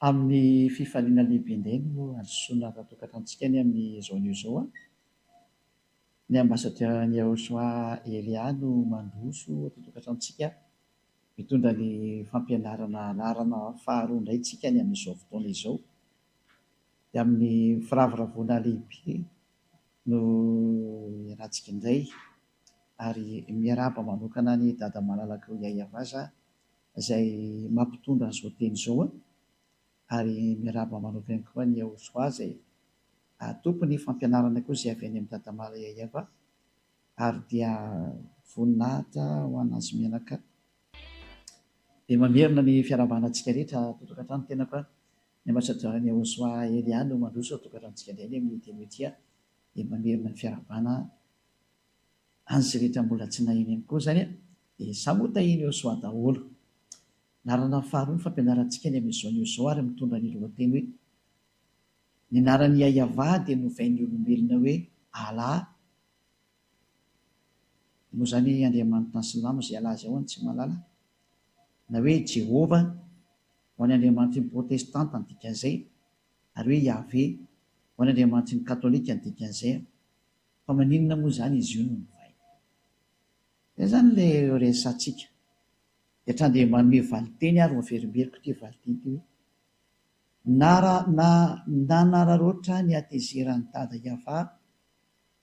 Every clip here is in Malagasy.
Amin'ny fifaliana lehibe indray no handrosoana ato an-tokantranontsika anie amin'izao anio izao an! Ny Ambassadeur Yehoshua Elia no mandroso ato an-tokantranontsika mitondra ny fampianarana laharana faharoa indray tsika ny amin'izao fotoana izao. Dia amin'ny firavoravoana lehibe no iarahantsika indray ary miarahaba manokana an'i Dada malalako Yayavaza izay mampitondra an'izao teny izao ary miarahaba manokana ihany koa an'i Yahosoa izay tompon'ny fampianarana koa izay avy any amin'i Dada Malala Yayava ary dia voninahitra ho an'azy mianaka. Dia mamerina ny fiarahabana antsika rehetra ato an-tokantrano tenako a, ny ambasadaoran'i Yahosoa Elia no mandroso ao an-tokantranontsika indray any amin'ny teny ity a, dia mamerina ny fiarahabana an'izay rehetra mbola tsy naheno ihany koa izany a, dia samy ho tahian'i Yahosoa daholo. Laharana faharoa ny fampianarantsika ny amin'izao anio izao ary mitondra ny lohateny hoe Ny anaran'i Yayavah dia novain'ny olombelona hoe Allah. Moa izany Andriamanitra ny Silamo izay Allah izay ho'a no tsy mahalala? Na hoe Jehovah ho an'ny Andriamanitry ny Protestanta ny dikan'izay, ary hoe Yahvé ho an'ny Andriamanitry ny Katolika ny dikan'izay. Fa maninona moa izany izy io no novaina? Izay izany ilay resatsika. Dia hatrany dia manome valinteny ary ho averimberiko ity valinteny ity hoe, Nanararaotra ny hatezeran'i Dada Yavah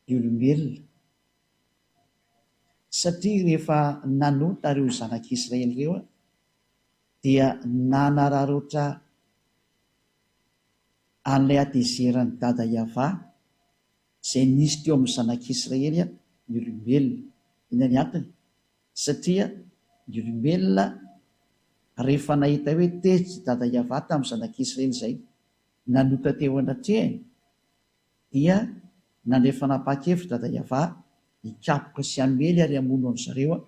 ny olombelona, satria rehefa nanota ireo zanak'Israely ireo dia nanararaotra an'ilay hatezeran'i Dada Yavah izay nisy teo amin'ny zanak'Israely ny olombelona. Inona ny antony? Satria ny olombelona rehefa nahita hoe tezitra i Dada Yavah tamin'ny zanak'Israely izay nanota teo anatrehany, dia nandray fanapahan-kevitra Dada Yavah hikapoka sy hamely ary hamono an-dry zareo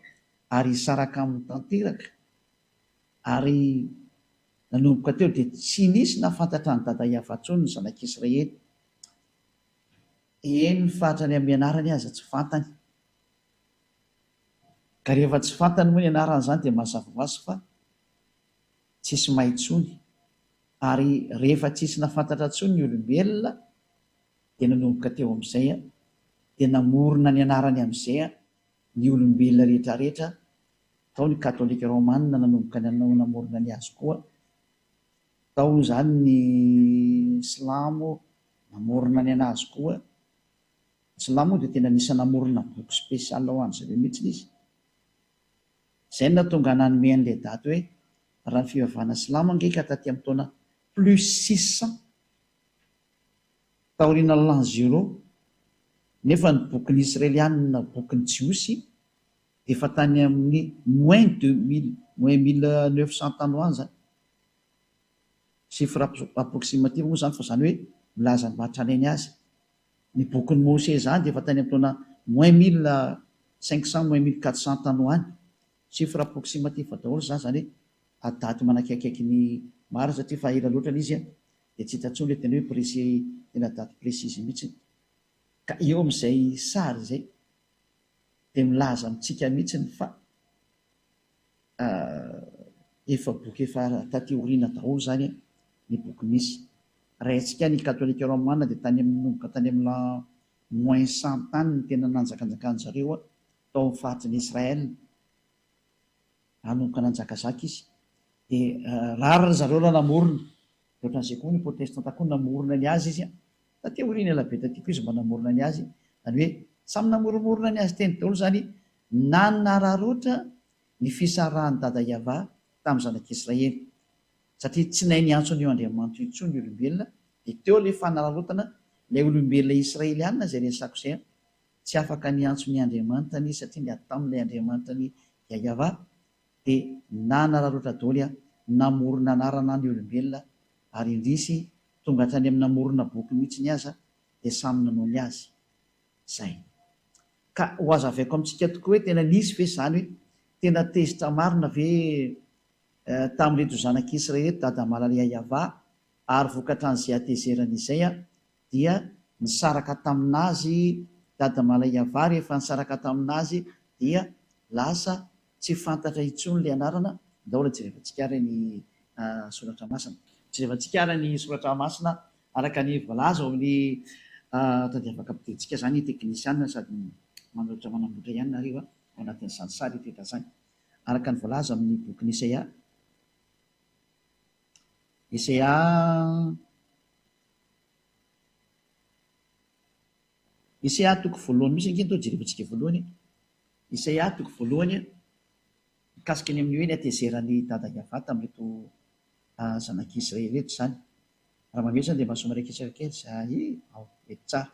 ary hisaraka aminy tanteraka. Ary nanomboka teo dia tsy nisy nahafantatra an'i Dada Yavah intsony ny zanak'Israely. Eny fa hatrany amin'ny anarany aza tsy fantany. Ka rehefa tsy fantany moa ny anarany izany dia mazava ho azy fa tsisy mahay intsony. Ary rehefa tsisy nahafantatra intsony ny olombelona dia nanomboka teo amin'izay dia namorona ny anarany amin'izay ny olombelona rehetra rehetra, tao ny katolika romana nanomboka namorona ny azy koa, tao izany ny silamo namorona ny an'azy koa. Ny silamo moa dia tena anisan'ny namorona boky spécial ho an-dry zareo mihitsy izy. Izay no nahatonga ahy nanome an'ilay daty hoe raha ny fivavahana silamo ange ka taty amin'ny taona plus 600 taorian'ny l'an zéro nefa ny bokin'ny israelianina bokin'ny jiosy dia efa tany amin'ny moins 2000 moins 1900 tany ho any izany. Chiffre approximatif moa izany fa izany hoe milaza ny maha tranainy azy. Ny bokin'i Moshe izany dia efa tany amin'ny taona moins 1500 moins 1400 tany ho any. Chiffre approximatif daholo izany, izany hoe daty manakaikaiky ny marina satria efa ela loatra ilay izy dia tsy hita intsony ilay tena hoe précis, tena daty précise mihitsy. Ka eo amin'izay sary izay dia milaza amintsika mihitsy fa Efa boky efa taty aoriana daholo izany ny boky misy. Raha haintsika ny katolika romana dia tany amin'ny nanomboka tany amin'ny l'an moins 100 tany no tena nanjakanjakan-dry zareo tao amin'ny faritry ny Israël. Nanomboka nanjakazaka izy. Dia rare ry zareo raha namorona. Dia ohatran'izay koa ny protestanta koa namorona ny azy izy. Taty aoriana ela be taty koa izy mba namorona ny azy. Izany hoe samy namoromorona ny azy teny daholo izany Nanararaotra ny fisarahan'i Dada Yavah tamin'ny zanak'Israely, satria tsy nahay niantso an'io Andriamanitra io intsony ny olombelona, dia teo ilay fanararaotana, ilay olombelona israelianina izay resako izay, tsy afaka niantso ny Andriamanitrany izy satria niady tamin'ilay Andriamanitrany Yavah, dia nanararaotra daholo namorona anarana ny olombelona, ary indrisy tonga hatrany amin'ny namorona boky mihitsiny aza dia samy nanao ny azy. Zay. Ka ho hazavaiko amintsika tokoa hoe tena nisy ve izany hoe tena tezitra marina ve tamin'ireto zanak'Israely ireto Dada Malala Yayava ary vokatran'izay hatezerany izay dia nisaraka tamin'azy Dada Malala Yayava rehefa nisaraka tamin'azy dia lasa tsy fantatra intsony ilay anarana, ndao aloha jerevantsika ary ny Soratra Masina. Jerevantsika ary ny Soratra Masina araka ny voalaza ao amin'ny tadiavaka ampidirintsika izany teknisiana sady manoratra manamboatra ihany nareo ao anatin'izany sary teto izany. Araka ny voalaza amin'ny bokin'i Isaia. Isaia Isaia toko voalohany mihitsy ange no jerevantsika voalohany e. Isaia toko voalohany mikasika ny amin'ny hoe ny hatezeran'i Dada Yavah tamin'ireto zanak'i Israely ireto izany. Raha mamehy izany dia mba somary akisaka kely izay ao, mety tsara.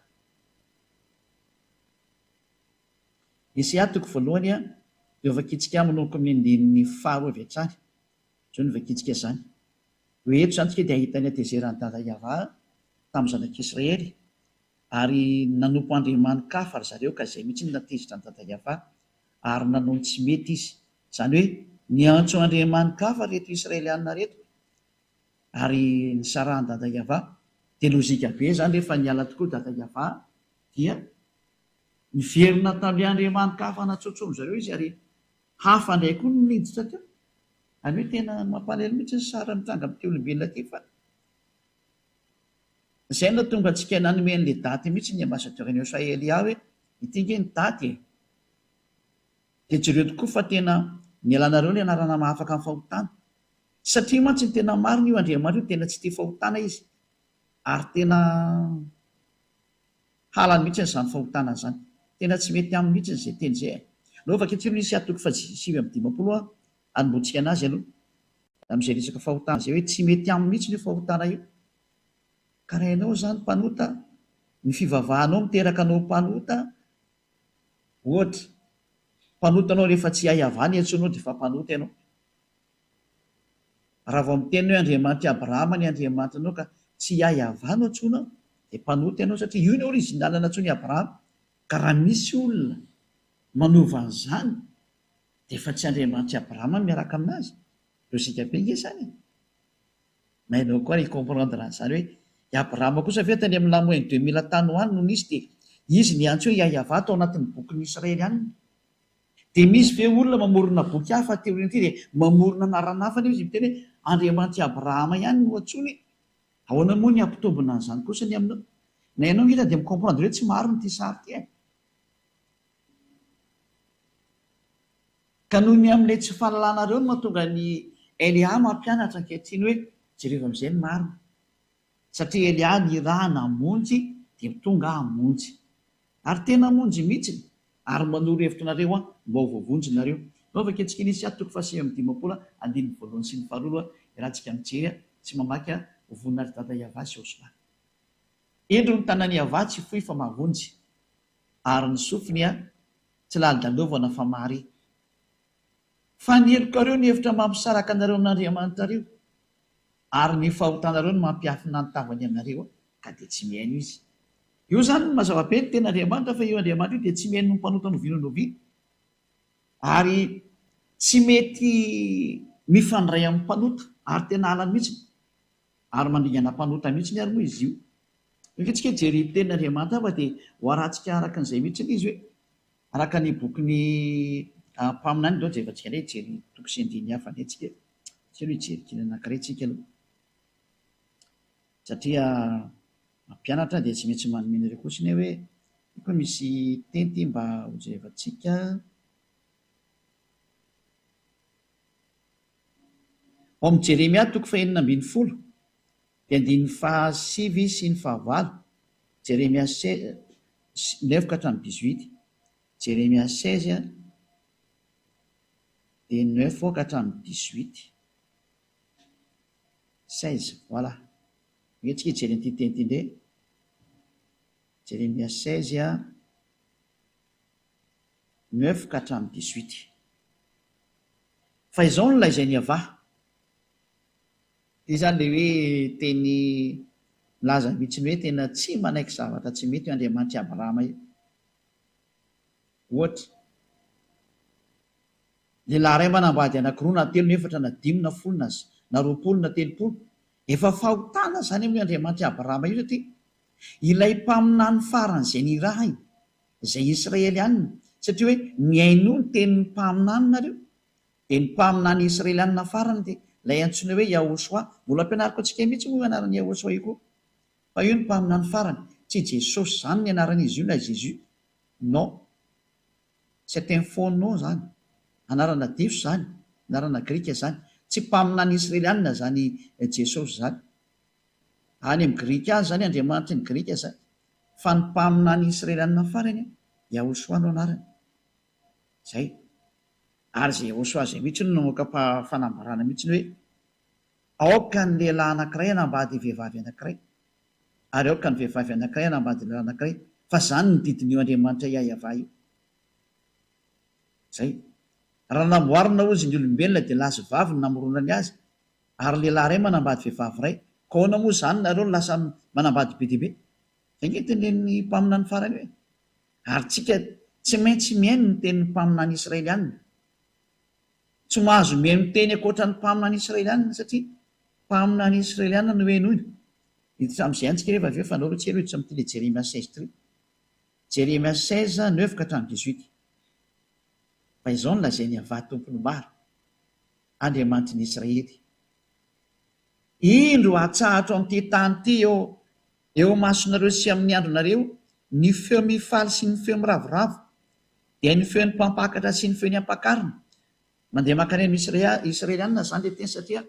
Isaia toko voalohany dia hovakintsika manomboka amin'ny andininy faharoa avy hatrany. Izao no vakintsika izany. Hoe eto izany isika dia hahita ny hatezeran'i Dada Yavah tamin'ny zanak'Israely, ary nanompo andriamani-kafa ry zareo ka izay mihitsy no nahatezitra an'i Dada Yavah, ary nanao ny tsy mety izy. Izany hoe niantso andriamani-kafa ireto Israelianina ireto, ary nisarahan'i Dada Yavah. Dia lojika be izany rehefa niala tokoa Dada Yavah dia niverina tamin'ilay andriamani-kafa natsotsomin-dry zareo izy ary Hafa indray koa no niditra teo. Any hoe tena mampalahelo mihitsy ny sary mitranga amin'ity olombelona ity fa izay no nahatonga antsika nanome an'ilay daty mihitsy ny ambassadeur an'i Australia hoe ity ange ny daty e! Dia jereo tokoa fa tena nialanareo ilay anarana mahafaka ny fahotana. Satria mantsy ny tena marina io Andriamanitra io tena tsy tia fahotana izy ary tena Halany mihitsy izany fahotana izany. Tena tsy mety aminy mihitsy izay teny izay e. Aleo vaky antsika aloha Isaia toko faha 59 a, anombohantsika anazy aloha. Amin'izay resaka fahotana izay hoe tsy mety aminy mihitsy io fahotana io. Ka raha ianao izany mpanota, ny fivavahanao miteraka anao mpanota, ohatra, mpanota anao rehefa tsy hay havana iantsoanao dia efa mpanota ianao. Raha vao miteny hoe Andriamanitr'i Abrahama ny Andriamanitranao ka tsy i Yavah no antsoinao dia mpanota ianao satria io ny original nantsoin'i Abrahama ka raha misy olona manova an'izany dia efa tsy Andriamanitr'i Abrahama no miaraka aminazy. Logique be nge izany e! Na ianao koa ary hi-comprendre an'izany hoe i Abrahama kosa ve tany amin'ny l'an moins 2000 tany ho any no nisy dia izy niantso hoe Yavah tao anatin'ny bokin'ny Israelianina. Dia misy ve olona mamorona boky hafa aty aoriana aty dia mamorona anarana hafa nefa izy miteny hoe Andriamanitr'i Abrahama ihany no antsoiny e? Ahoana moa ny hampitombina an'izany kosa ny aminao? Na ianao angamba dia mi-comprendre hoe tsy marina ity sary ity e! Ka noho ny amin'ilay tsy fahalalanareo no mahatonga an'i Elia mampianatra ankehitriny hoe jereo amin'izay ny marina. Satria Elia nirahana hamonjy dia tonga hamonjy. Ary tena hamonjy mihitsiny, ary manoro hevitra anareo aho mba ho voavonjy nareo. Nao vakintsika ny Isaia toko faha 59 andininy voalohany sy ny faharoa aloha iarahantsika mijery sy mamaky ho voninahitr'i Dada Yavah sy Yosua. Indro ny tanan'i Yavah tsy fohy fa mahavonjy, ary ny sofiny tsy lalodalovana fa mahare. Fa ny helokareo ny hevitra mampisaraka anareo amin'Andriamanitrareo, ary ny fahotanareo no mampiafina ny tavany aminareo, ka dia tsy mihaino Izy. Io izany no mazava be ny tenin'Andriamanitra fa io Andriamanitra io dia tsy mihaino ny mpanota n'oviana n'oviana, ary tsy mety mifandray amin'ny mpanota, ary tena halany mihitsy, ary mandringana mpanota mihitsy ary moa izy io. Io ange tsika hijery tenin'Andriamanitra fa dia ho arahantsika araka an'izay mihitsy izy hoe araka ny bokin'ny mpaminany, ndao jerevantsika indray hijery toko sy andininy hafa indray tsika e. Tsy aloha hijery kely anankiray tsika aloha satria mampianatra dia tsy maintsy manome anareo kosa anie hoe io koa misy teny ity mba ho jerevantsika. Ao amin'ny Jeremia toko fahenina ambin'ny folo dia andininy fahasivy sy ny fahavalo, Jeremia neuf ka hatramin'ny dix-huit, Jeremia 16 dia neuf ka hatramin'ny dix-huit, 16, voilà. Andeha tsika hijery an'ity teny ity indray. Jeremia 16 neuf ka hatramin'ny dix-huit. Fa izao no lazain'i Yavah. Ity izany ilay hoe teny milaza mihitsy ny hoe tena tsy manaiky zavatra tsy mety io Andriamanitr'i Abrahama io. Ohatra, lehilahy iray manambady anankiroa na telo na efatra na dimy na folo na na 20 na 30, efa fahotana izany amin'io Andriamanitr'i Abrahama io satria ilay mpaminany farany izay nirahiny, izay Israelianina, satria hoe mihainoa ny tenin'ny mpaminany nareo, dia ny mpaminany Israelianina farany dia Ilay antsoina hoe Yahoshuah. Mbola ampianariko antsika mihitsy moa io anaran'i Yahoshuah io koa. Fa io no mpaminany farany. Tsy Jesosy izany ny anaran'izy io na Jésus. Non. C'est un faux nom izany. Anarana diso izany. Anarana grika izany. Tsy mpaminany israelianina izany Jesosy izany. Any amin'ny grika any izany Andriamanitry ny grika izany. Fa ny mpaminany israelianina farany, Yahoshuah no anarany. Izay. Ary izay Yahoshuah izay mihitsy no namoaka fanambarana mihitsy hoe, Aoka ny lehilahy anankiray hanambady vehivavy anankiray, ary aoka ny vehivavy anankiray hanambady lehilahy anankiray, fa izany no didin'io Andriamanitra Yahweh io. Izay. Raha namboarina hozy ny olombelona dia lahy sy vavy no namoronany azy, ary lehilahy iray manambady vehivavy iray, ka ahoana moa izany nareo no lasa manambady be dia be? Izay ange tenenin'ny mpaminany farany io e! Ary tsika tsy maintsy mihaino ny tenin'ny mpaminany israelianina. Tsy mahazo mihaino teny ankoatra ny mpaminany israelianina satria mpaminany israelianina no henoina. Hiditra amin'izay ihany tsika rehefa avy eo fa andao aloha tsy ela hiditra amin'ity le Jeremia 16 ity. Jeremia 16, neuf ka hatramin'ny dix-huit. Fa izao no lazain'i Yavah Tompon'ny maro, Andriamanitry ny Israely, Indro hatsahatro amin'ity tany ity eo eo imasonareo sy amin'ny andronareo ny feo mifaly sy ny feo miravoravo, dia ny feon'ny mpampakatra sy ny feon'ny ampakarina. Mandeha mankany amin'ny Israelianina izany ilay teny satria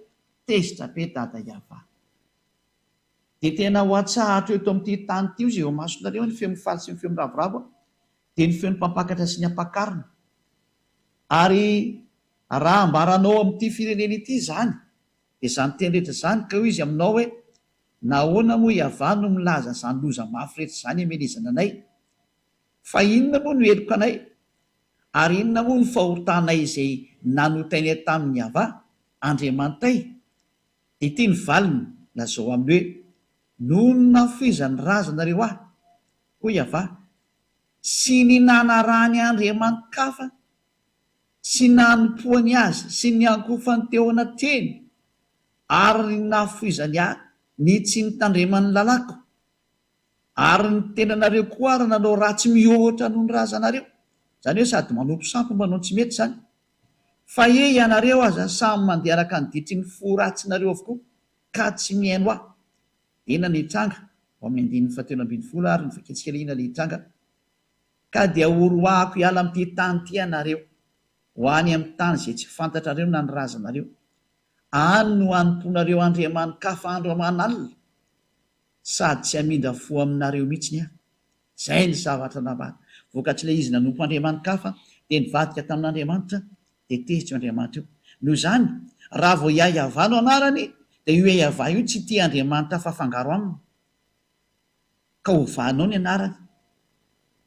tezitra be Dada Yavah. Dia tena ho atsahatro eto amin'ity tany ity hozy eo imasonareo ny feo mifaly sy ny feo miravoravo, dia ny feon'ny mpampakatra sy ny ampakarina. Ary raha ambaranao amin'ity firenena ity izany, dia izany teny rehetra izany, ka hoy izy aminao hoe, Nahoana moa Iavah no milaza izany loza mafy rehetra izany hamelezana anay? Fa inona moa no heloka anay? Ary inona moa no fahotanay izay nanotainay tamin'i Iavah, Andriamanitray? Dia ity ny valiny, lazao aminy hoe, Noho ny nafoizan'ny razanareo ahy, hoy Iavah, sy ny nanarahany andriamani-kafa, sy nanompoany azy sy niankofany teo anatrehiny ary ny nahafoizany ahy ny tsy nitandremany ny lalàko, ary ny tenanareo koa ary nanao ratsy mihoatra noho ny razanareo, izany hoe sady manompo sampy manao ny tsy mety izany, fa he ianareo aza samy mandeha araka ny ditry ny fo ratsinareo avokoa ka tsy mihaino ahy. Inona no hitranga? Ao amin'ny andininy fahatelo ambin'ny folo ary no vakintsika ilay inona ilay hitranga? Ka dia horoahako hiala amin'ity tany ity ianareo, ho any amin'ny tany izay tsy fantatrareo na ny razanareo. Any no hanompoanareo andriamani-kafa andro aman'alina, sady tsy hamindra fo aminareo mihitsy Aho. Izay ny zavatra nambara. Vokatr'ilay izy nanompo andriamani-kafa, dia nivadika tamin'Andriamanitra, dia tezitra io Andriamanitra io. Noho izany, raha vao Yahweh no anarany, dia io Yahweh io tsy tia andriamanitra hafa afangaro aminy. Ka ovanao ny anarany.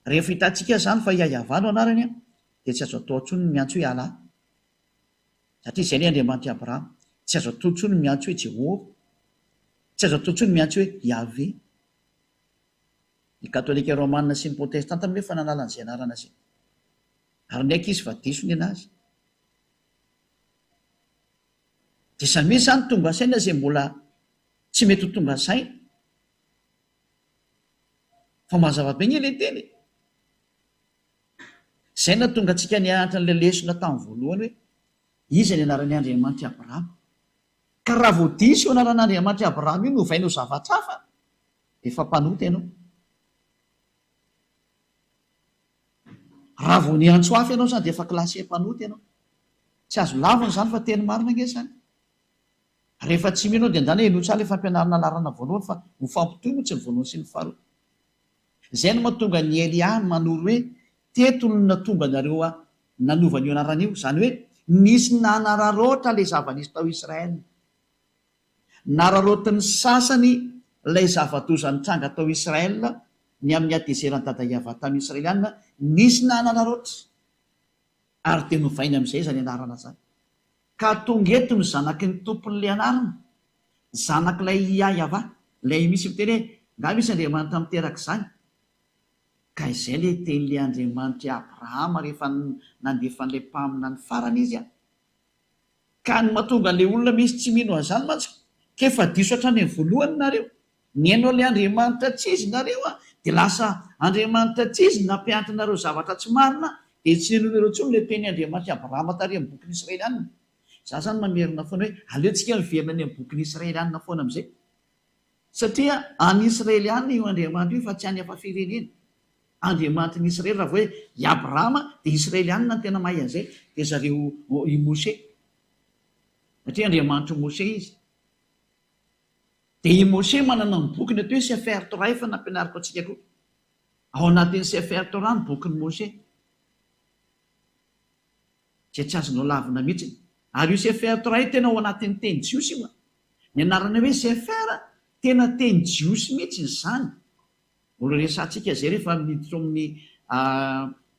Rehefa hitantsika izany fa Yahweh no anarany dia tsy azo atao intsony ny miantso hoe Allah. Satria izay ilay Andriamanitr'i Abrahama. Tsy azo atao intsony ny miantso hoe Jehovah. Tsy azo atao intsony ny miantso hoe Yahweh. Ny katolika romana sy ny protestanta moa efa nanala an'izay anarana izay. Ary niaiky izy fa diso ny an'azy. Dia samia izany tonga saina izay mbola tsy mety ho tonga saina. Fa mazava be nge le teny e! Izay nahatonga antsika nianatra an'ilay lesona tamin'ny voalohany hoe iza ny anaran'i Andriamanitr'i Abrahama. Ka raha vao diso io anaran'Andriamanitr'i Abrahama io novaina ho zavatra hafa, dia efa mpanota ianao. Raha vao niantso hafa ianao izany dia efa classé mpanota ianao. Tsy azo lavina izany fa teny marina ange izany. Rehefa tsy mino dia ndana henoy tsara ilay fampianarana laharana voalohany fa mifampitohy moa tsy ny voalohany sy ny faharoa. Izay no mahatonga an'i Elia manoro hoe teto no nahatonga anareo nanova an'io anarana io. Izany hoe nisy nanararaotra ilay zava-nisy tao Israel. Nararaotin'ny sasany ilay zava-doza nitranga tao Israel ny amin'ny hatezeran'i Dada Yavah tamin'ny Israeliana, nisy nanararaotra ary dia novainy amin'izay izany anarana izany. Ka tonga eto ny zanaky ny tompon'ilay anarana, zanak'ilay Iaiavah, ilay misy miteny hoe, Nga misy Andriamanitra miteraka izany? Ka izay ilay tenin'ilay Andriamanitr'i Abrahama rehefa nandefa an'ilay mpaminany farany izy an! Ka ny mahatonga an'ilay olona misy tsy mino an'izany mantsy, k'efa diso hatrany amin'ny voalohany nareo, Nihaino ilay Andriamanitra tsy izy nareo a, dia lasa Andriamanitra tsy izy nampianatra anareo zavatra tsy marina, dia tsy ninoanareo intsony ilay teny Andriamanitr'i Abrahama tary amin'ny bokin'ny Israelianina. Za zany mamerina foana hoe aleontsika miverina any amin'ny bokin'ny Israelianina foana amin'izay. Satria any Israelianina io Andriamanitra io fa tsy any hafa firenena. Andriamanitry ny Israely raha vao hoe i Abrahama dia Israelianina no tena mahay an'izay dia zareo i Moshe. Satria Andriamanitr'i Moshe izy. Dia i Moshe manana ny bokiny atao hoe Sefer Torah efa nampianariko antsika koa. Ao anatin'ny Sefer Torah ny bokin'i Moshe. Izay tsy azonao lavina mihitsy. Ary io Sefer Torah io tena ao anatin'ny teny jiosy io an. Ny anarana hoe Sefer tena teny jiosy mihitsy izany. Mbola resahantsika izay rehefa miditra ao amin'ny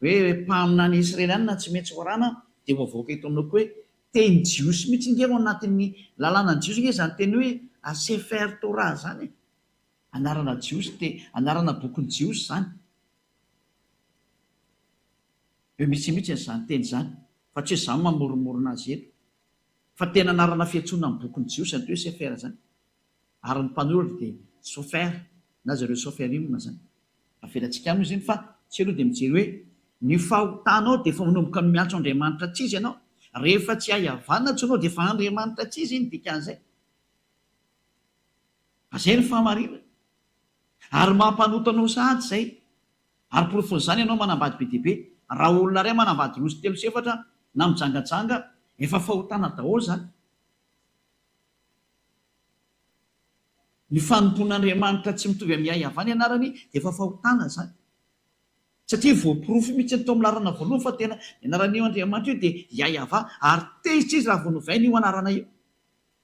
hoe mpaminany israelianina tsy maintsy horana dia ho avoaka eto aminao koa hoe teny jiosy mihitsy nge ao anatin'ny lalànan'ny jiosy nge izany teny hoe Sefer Torah izany e. Anarana jiosy te anarana bokin'ny jiosy izany. Eo mihitsy mihitsy izany teny izany fa tsy hoe izaho mamoromorona azy eto. Fa tena anarana fiantsoana ny bokin'ny jiosy izany hoe Sefer izany. Ary ny mpanoratra dia Sofer na zareo Soferim izany. Avelantsika any moa izany fa tsy aloha dia mijery hoe ny fahotanao dia efa manomboka miantso Andriamanitra tsy izy ianao. Rehefa tsy hay havanana tsy ianao dia efa Andriamanitra tsy izy ny dikan'izay. Fa izay ny fahamarinana. Ary mampanota anao sahady izay. Ary porofon'izany ianao manambady be dia be. Raha olona iray manambady roa sy telo sy efatra na mijangajanga, efa fahotana daholo izany. Ny fanompoan'Andriamanitra tsy mitovy amin'ny Yahweh ny anarany dia efa fahotana izany. Satria voaporofo mihitsy ny tao amin'ny laharana voalohany fa tena ny anaran'io Andriamanitra io dia Yahweh ary tezitra izy raha vao novaina io anarana io.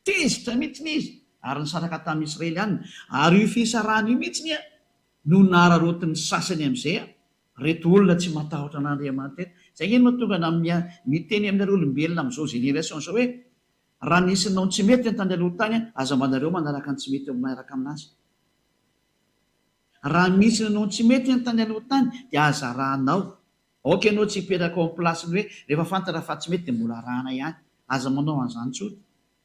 Tezitra mihitsy izy ary nisaraka tamin'ny Israelianina. Ary io fisarahana io mihitsy no nararaotin'ny sasany amin'izay reto olona tsy matahotra an'Andriamanitra ireto. Izay ange no mahatonga na miteny aminareo olombelona amin'izao génération izao hoe Raha nisy nanao ny tsy mety tany aloha tany, aza mba nareo manaraka ny tsy mety miaraka aminazy. Raha misy nanao ny tsy mety tany aloha tany dia aza arahanao. Aoka ianao tsy hipetraka ao amin'ny place-ny hoe rehefa fantatra fa tsy mety dia mbola arahana ihany. Aza manao an'izany intsony.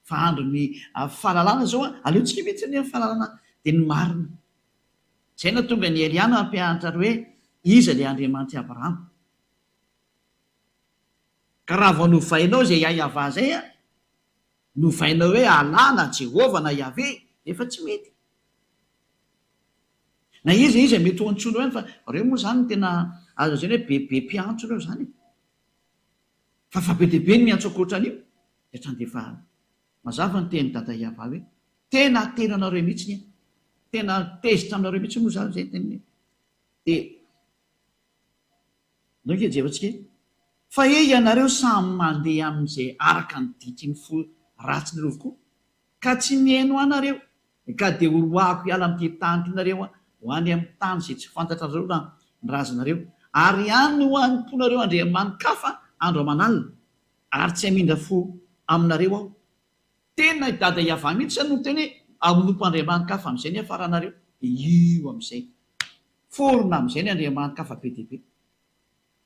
Fa andron'ny fahalalana izao an, aleontsika mihitsy anie ny fahalalana dia ny marina. Izay no nahatonga an'i Elia nampianatra ary hoe iza ilay Andriamanitr'i Abrahama. Ka raha vao novainao izay Yayavah izay an, novainao hoe Allah na Jehovah na Yahveh, efa tsy mety. Na iza iza mety ho antsoinao ihany fa ireo moa izany no tena azo lazaina hoe be be mpiantso ireo izany e. Fa fa be dia be ny miantso ankoatran'io dia hatrany dia efa mazava ny tenin'i Dada Yavah hoe tena tena anareo mihitsy ny tena tezitra aminareo mihitsy moa izany izay teniny dia Ndao ange jerentsika e! Fa he ianareo samy mandeha amin'izay araka ny diky ny fo ratsinareo avokoa, ka tsy mihaino ahy nareo, ka dia horoahako hiala amin'ity tany ity nareo ho any amin'ny tany izay tsy fantatrareo na ny razanareo, ary any no hanompoanareo andriamani-kafa andro aman'alina, ary tsy hamindra fo aminareo aho. Tena i Dada Yavah mihitsy zany no niteny hoe hanompo andriamani-kafa amin'izay ny hiafaranareo, dia io amin'izay. Forona amin'izay ny andriamani-kafa be dia be.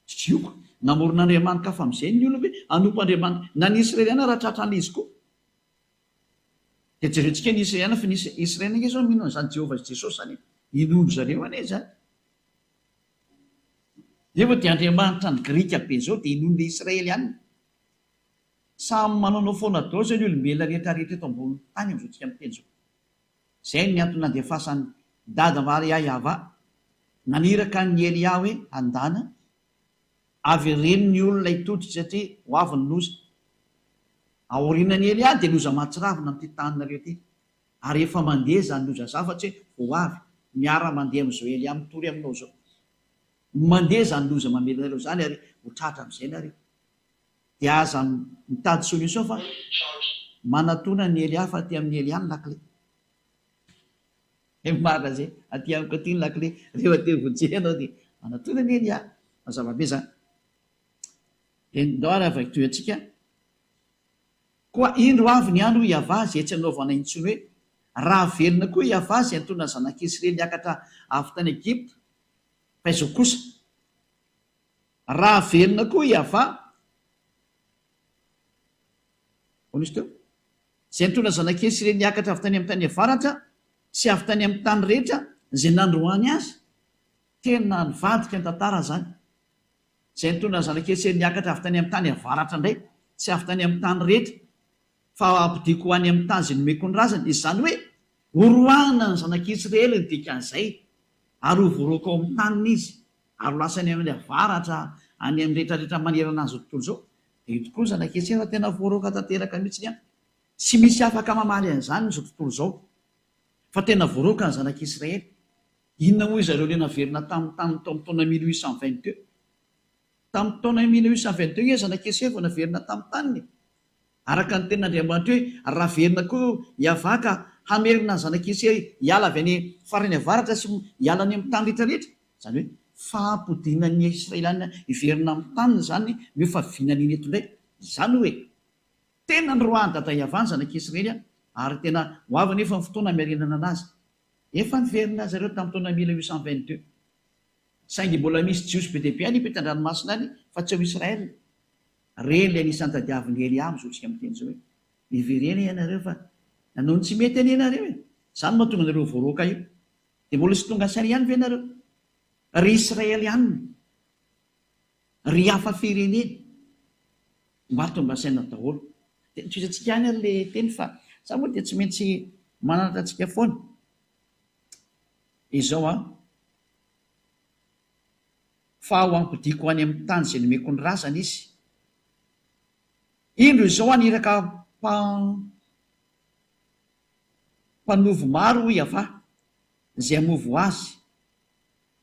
Jioko, namorona andriamani-kafa amin'izay ny olona hoe hanompo andriamani-, na ny Israeliana raha tratran'ilay izy koa. Dia jerentsika ny Israeliana fa ny Israeliana ange izao mino an'izany Jehovah sy Jesosy izany e. Inoan-dry zareo anie izany. Nefa dia andriamanitra ny Grika be izao dia inoan'ilay Israeliana. Samy manaonao foana daholo izao ny olombelona rehetra rehetra eto ambonin'ny tany amin'izao tsika miteny izao. Izay ny antony nandefasan'i Dada Maria Yava naniraka an'i Elia hoe andana avereno ny olona hitodika satria ho avy ny loza. Aorianan'i Elia dia loza mahatsiravina amin'ity taninareo ity. Ary efa mandeha izany loza izany fa tsy hoe ho avy. Miara mandeha amin'izao Elia mitory aminao izao. Mandeha izany loza mamely anareo izany ary ho tratra amin'izay nareo. Dia aza mitady solution fa manatona an'i Elia fa aty amin'i Elia ny lakile. Dia marina zay, aty amiko aty ny lakile, rehefa te vonjena ianao dia manatona an'i Elia. Mazava be zany. Dia ndao ary avaky antsika. Koa indro avy ny andro hoy Yavah izay tsy hanaovana intsony hoe, Raha velona koa Yavah izay nitondra ny zanak'Israely niakatra avy tany Egypta, fa izao kosa, Raha velona koa i Yavah, ahoana izy teo? Izay nitondra zanak'i Isiraely niakatra avy tany amin'ny tany avaratra sy avy tany amin'ny tany rehetra izay nandroahany azy. Tena nivadika ny tantara izany. Izay nitondra ny zanak'i Isiraely niakatra avy tany amin'ny tany avaratra indray sy avy tany amin'ny tany rehetra. Fa hampodiako ho any amin'ny tany izay nomeko ny razany. Izany hoe, horoahina ny zanak'Israely ny dikan'izay, ary ho voaroaka ao amin'ny taniny izy, ary ho lasa any amin'ny avaratra, any amin'ny rehetrarehetra manerana an'izao tontolo izao. Dia io tokoa ny zanak'Israely fa tena voaroaka tanteraka mihitsy an! Tsy misy afaka mamaly an'izany izao tontolo izao, fa tena voaroaka ny zanak'Israely. Inona moa izareo ilay naverina tamin'ny taniny tao amin'ny taona 1822? Tamin'ny taona 1822 nge zanak'Israely vao naverina tamin'ny taniny e! Araka ny tenin'Andriamanitra hoe, Raha velona koa Iavah ka hamerina ny zanak'i Isay hiala avy any farany avaratra sy hiala any amin'ny tany rehetrarehetra, izany hoe fampodiana ny Israeliana hiverina amin'ny taniny izany no efa vinaniny eto indray. Izany hoe, tena noroahan'i Dada Iavah ny zanak'i Israely ary tena ho avy anefa ny fotoana hamerenana anazy. Efa niverina zareo tamin'ny taona 1822. Saingy mbola misy Jiosy be dia be any ampitan-dranomasina any fa tsy ao Israel. Re ilay anisan'ny tadiavin'i Elia amin'izao tsika miteny izao hoe, Miverena ianareo fa nanao ny tsy mety anie ianareo e! Izany no mahatonga anareo voaroaka io. Dia mbola tsy tonga saina ihany ve ianareo? Ry Israelianina, ry hafa firenena, mba tonga saina daholo. Dia tohizantsika ihany ary ilay teny fa za moa dia tsy maintsy mananatra antsika foana. Izao an. Fa ho ampodiako any amin'ny tany izay nomeko ny razana izy. Indro izao haniraka mpanovo maro hoy Yavah, izay hamovo azy.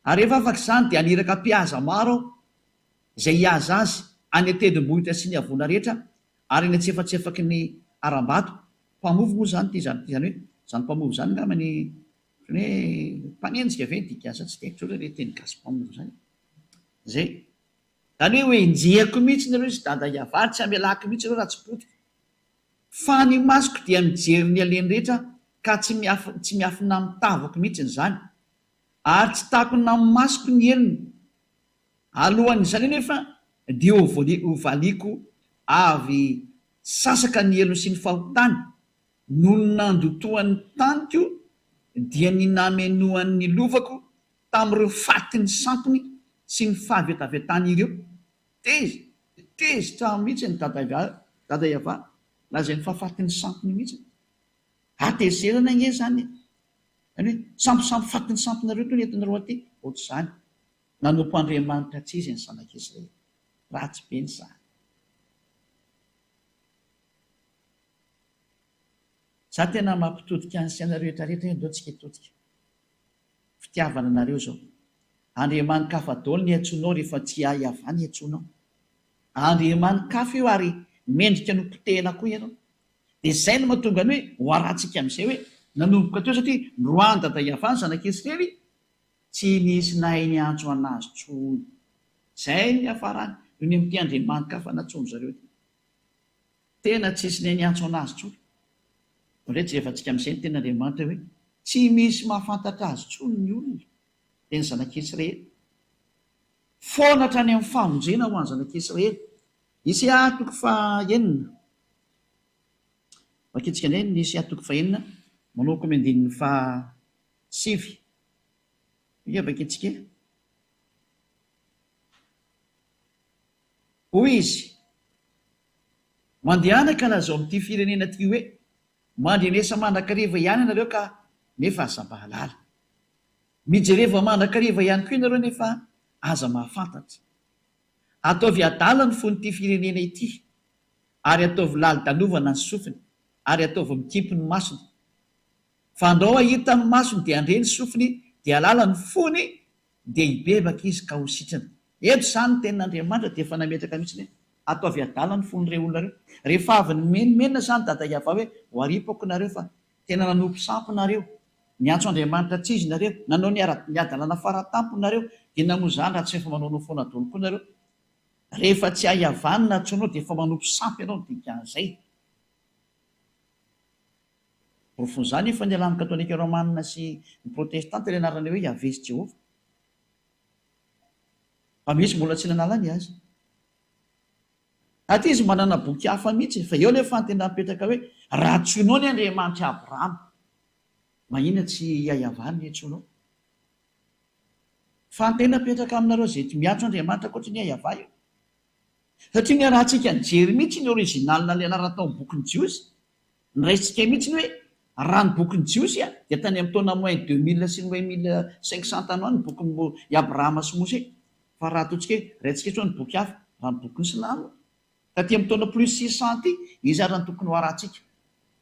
Ary rehefa afaka izany dia haniraka mpihaza maro aho, izay hihaza azy any an-tendrombohitra sy ny havoana rehetra ary any an-tsefatsefaky ny harambato. Mpamovo moa izany ity izany hoe izany mpamovo izany angamba ny Ohatran'ny hoe mpanenjika ve ny dikan'izany? Tsy dia haiko loatra ilay teny gasy mpamono izany. Izay. Izany hoe hoenjehiko mihitsy nareo izy dada hiavary, tsy hamelako mihitsy nareo raha tsy potika. Fa ny masoko dia mijery ny aleny rehetra ka tsy tsy miafina amin'ny tavako mihitsy izany. Ary tsy takona amin'ny masoko ny helony. Alohan'izany anefa dia hovaliako avy sasaka ny helony sy ny fahotany Nony nandotoan'ny taniko dia ny namenoany ny lovako tamin'ireo fatin'ny sampiny sy ny fahavetavetany ireo. Tezitra, tezitra mihitsy ny dada dada Yavah, lazainy fa fatin'ny sampiny mihitsy. Hatezerana ange izany e! Izany hoe sampisampy fatin'ny sampinareo toa ny entinareo aty, ohatr'izany. Nanompo Andriamanitra tsy izy ny zanak'Israely. Ratsy be ny zany. Za tena mampitodika ny saina rehetra rehetra hoe ndao tsika hitodika. Fitiavana anareo zao. Andriamani-kafa daholo ny iantsoanao rehefa tsy ahy avy ny iantsoanao. Andriamani-kafa io ary mendrika ny ho potehina koa ianao. Dia zay no mahatonga ny hoe ho arahantsika amin'izay hoe nanomboka teo satria noroahan'i Dada Yavah ny zanak'Israely tsy nisy nahay niantso an'azy tsony. Zay no niafarany noho ny amin'ity Andriamani-kafa nantsoin-dry zareo ity. Tena tsisy ne niantso anazy tsony. Ndray jerevantsika amizay ny tenin'Andriamanitra hoe tsy misy mahafantatra azy tsony ny olona dia ny zanak'Israely. Foana hatrany amin'ny famonjena ho an'ny zanak'Israely. Isaia toko fahenina. Vakintsika indray ny Isaia toko fahenina manomboka amin'ny andininy fahasivy. Io vakintsika e. Hoy izy, Mandehana ka lazao amin'ity firenena ity hoe, 'Mandrenesa mandrakariva ihany ianareo ka nefa aza mahalala. Mijereva mandrakariva ihany koa ianareo nefa aza mahafantatra. Ataovy adala ny fon'ity firenena ity, ary ataovy lali-dalovana ny sofiny, ary ataovy mikimpy ny masony. Fa andrao hahita ny masony dia handre ny sofiny dia hahalala ny fony dia hibebaka izy ka ho sitrana. Eto izany ny tenin'Andriamanitra dia efa nametraka mihitsy hoe ataovy adala ny fon'ireo olona ireo. Rehefa avy nimenomenona izany Dada Yavah hoe ho aripako nareo fa tena nanompo sampy nareo, niantso Andriamanitra tsy izy nareo, nanao ny ara ny hadalana faratampony nareo, dia namoa izany raha tsy efa manaonao foana daholo koa nareo. Rehefa tsy hay Yavah ny nantsoinao dia efa manompo sampy ianao ny dikan'izay. Porofon'izany efa nialan'ny Katolika Romana sy ny Protestanta ilay anarana hoe Yaveh sy Jehovah. Fa misy mbola tsy nanala ny azy. Aty izy manana boky hafa mihitsy, fa eo ilay fanontaniana mipetraka hoe, raha antsoinao ny Andriamanitr'i Abrahama, maninona tsy i Yavah no iantsoanao? Fanontaniana mipetraka aminareo izay miantso Andriamanitra ankoatry ny Yavah io. Satria niarahantsika nijery mihitsy ny original ilay anarana tao amin'ny bokin'ny Jiosy. Noraisintsika mihitsy ny hoe raha ny bokin'ny Jiosy dia tany amin'ny taona moins 2000 sy moins 1500 tany ho any ny bokin'i Abrahama sy Mosè. Fa raha ataontsika hoe raintsika intsony ny boky hafa, raha ny bokin'ny Silamo, taty amin'ny taona plus 600 aty, iza ary no tokony ho arahantsika?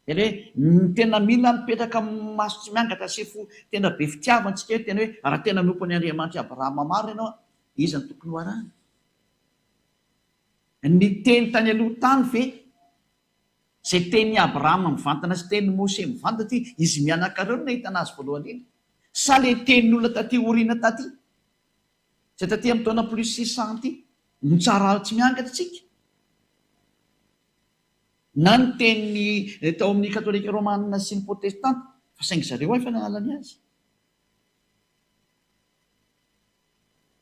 Tena hoe ny tena mila mipetraka maso tsy miangatra sy fo tena be fitiavana tsika hoe tena hoe raha tena nompo an'i Andriamanitr'i Abrahama marina ianao, iza no tokony ho arahana? Ny teny tany aloha tany ve? Izay tenin'i Abrahama mivantana sy tenin'i Mose mivantana ity, izy mianaka ireo no nahitana azy voalohany indrindra? Sa ilay tenin'olona taty aoriana taty? Izay taty amin'ny taona plus 600 ity? No tsara tsy miangatra tsika? Na ny tenin'ny tao amin'ny katolika romana sy ny protestanta, fa saingy zareo efa nanala ny azy.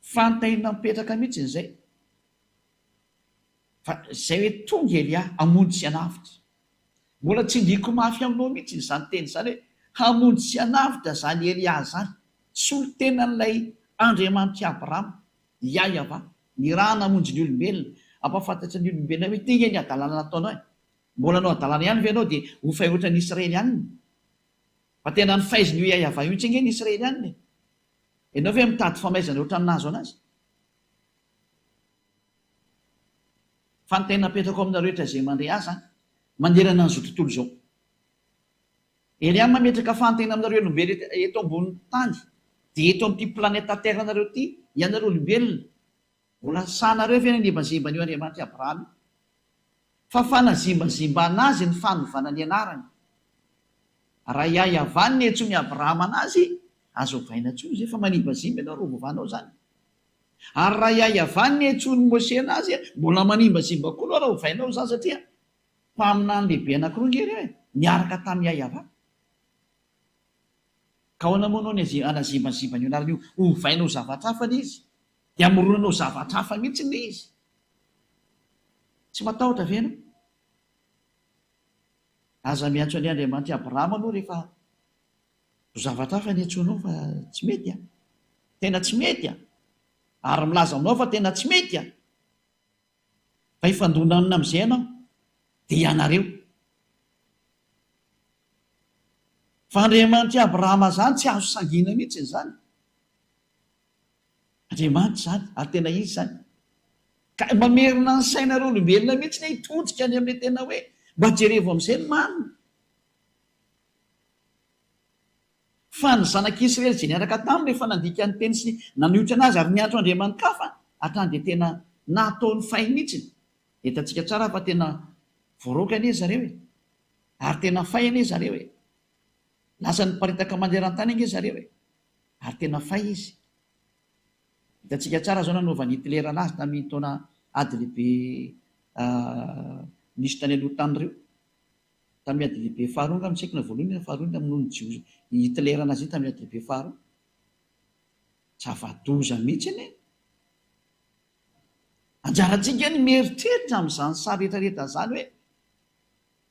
Fantahina mipetraka mihitsy izay. Fa izay hoe tonga Elia hamonjy sy hanavotra. Mbola tsindriako mafy aminao mihitsy izany teny izany hoe hamonjy sy hanavotra izany Elia izany. Solontenan'ilay Andriamanitr'i Abrahama, Yahweh, nirahana hamonjy ny olombelona, hampahafantatra ny olombelona hoe ity ange ny hadalana nataonao e. Mbola hanao hadalana ihany ve ianao dia ho fay ohatran'ny Israelianina? Fa tena nifaizin'io Yahweh io mihitsy ange ny Israelianina e. Ianao ve mitady famaizana ohatran'ny nahazo an'azy? Fa ny tena apetrako aminareo rehetra izay mandre ahy izany, manerana an'izao tontolo izao. Ery aho mametraka fahantena aminareo olombelona eto ambonin'ny tany, dia eto amin'ity planète terre nareo ity, ianareo olombelona, mbola sahinareo ve ny hanembazemba an'io Andriamanitr'i Abrahama io? Fa fanazimbazimbana azy ny fanovana ny anarany. Raha i Yavah no niantsoan'i Abrahama anazy, aza ovaina intsony izay fa manimbazimba ianao raha ovovanao izany. Ary raha i Yavah no niantsoan'i Moshe anazy, mbola manimbazimba koa ianao raha ovainao izany satria mpaminany lehibe anankiroa ange ireo e, niaraka tamin'i Yavah. Ka ahoana moa ianao ny hanazimbazimba an'io anarana io? Ovainao zavatra hafa ilay izy. Dia amoronanao zavatra hafa mihitsy ilay izy. Tsy matahotra ve ianao? Aza miantso an'i Andriamanitr'i Abrahama aloha rehefa ho zavatra hafa ny antsoinao fa tsy mety an! Tena tsy mety an! Ary milaza aminao fa tena tsy mety an! Fa hifandona aminy amin'izay ianao, dia ianareo. Fa Andriamanitr'i Abrahama izany tsy azo sangiana mihitsy izany. Andriamanitra izany, ary tena Izy izany. Ka mamerina ny sainareo olombelona mihitsy ny hitodika any amin'ilay tena hoe mba jerevo amin'izay ny marina. Fa ny zanak'Israely izay niaraka taminy rehefa nandika ny teny sy nanohitra an'azy ary niantso andriamani-kafa hatrany dia tena nataony fay mihitsy. Hitantsika tsara fa tena voaroaka anie zareo e! Ary tena fay anie zareo e! Lasa niparitaka maneran-tany ange zareo e! Ary tena fay izy. Hitantsika tsara izao nanaovan'i Hitler anazy tamin'iny taona ady lehibe nisy tany aloha tany ireo. Tamin'ny ady lehibe faharoa angamba, tsy haiko na voalohany na faharoa namonoan'i Jiosy i Hitler anazy iny tamin'ny ady lehibe faharoa. Zava-doza mihitsy anie. Anjarantsika ny mieritreritra amin'izany sary rehetrarehetra izany hoe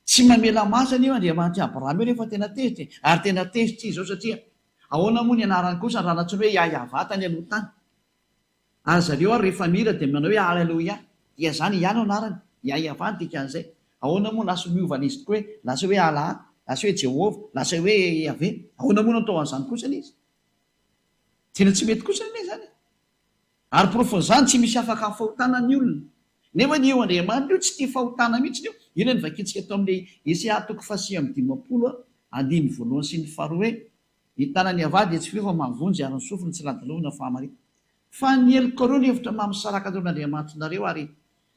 Tsy mamela maso anie io Andriamanitr'i Abrahama io rehefa tena tezitra e! Ary tena tezitra izy izao satria ahoana moa ny anarany kosa raha nantsoiny hoe Yah-Yavah tany aloha tany? Ary zareo ary rehefa mihira dia manao hoe Haleloia. Dia izany Yah no anarany. Yah-Yavah no dikan'izay. Ahoana moa lasa miova ilay izy tokoa hoe lasa hoe Allah, lasa hoe Jehovah, lasa hoe Yaveh. Ahoana moa no atao an'izany kosa ilay izy? Tena tsy mety kosa anie izany e! Ary porofon'izany tsy misy afaka amin'ny fahotana ny olona. Nefa io Andriamanitra io tsy tia fahotana mihitsy io. Io ilay novakintsika tao amin'ilay Isaia toko faha-59 andininy voalohany sy ny faharoa hoe, Ny tanan'i Yavah dia tsy fio fa mahavonjy ary ny sofiny tsy ladilovina fahamarinana. Fa ny helokareo no hevitra maha-misaraka anareo amin'Andriamanitrareo ary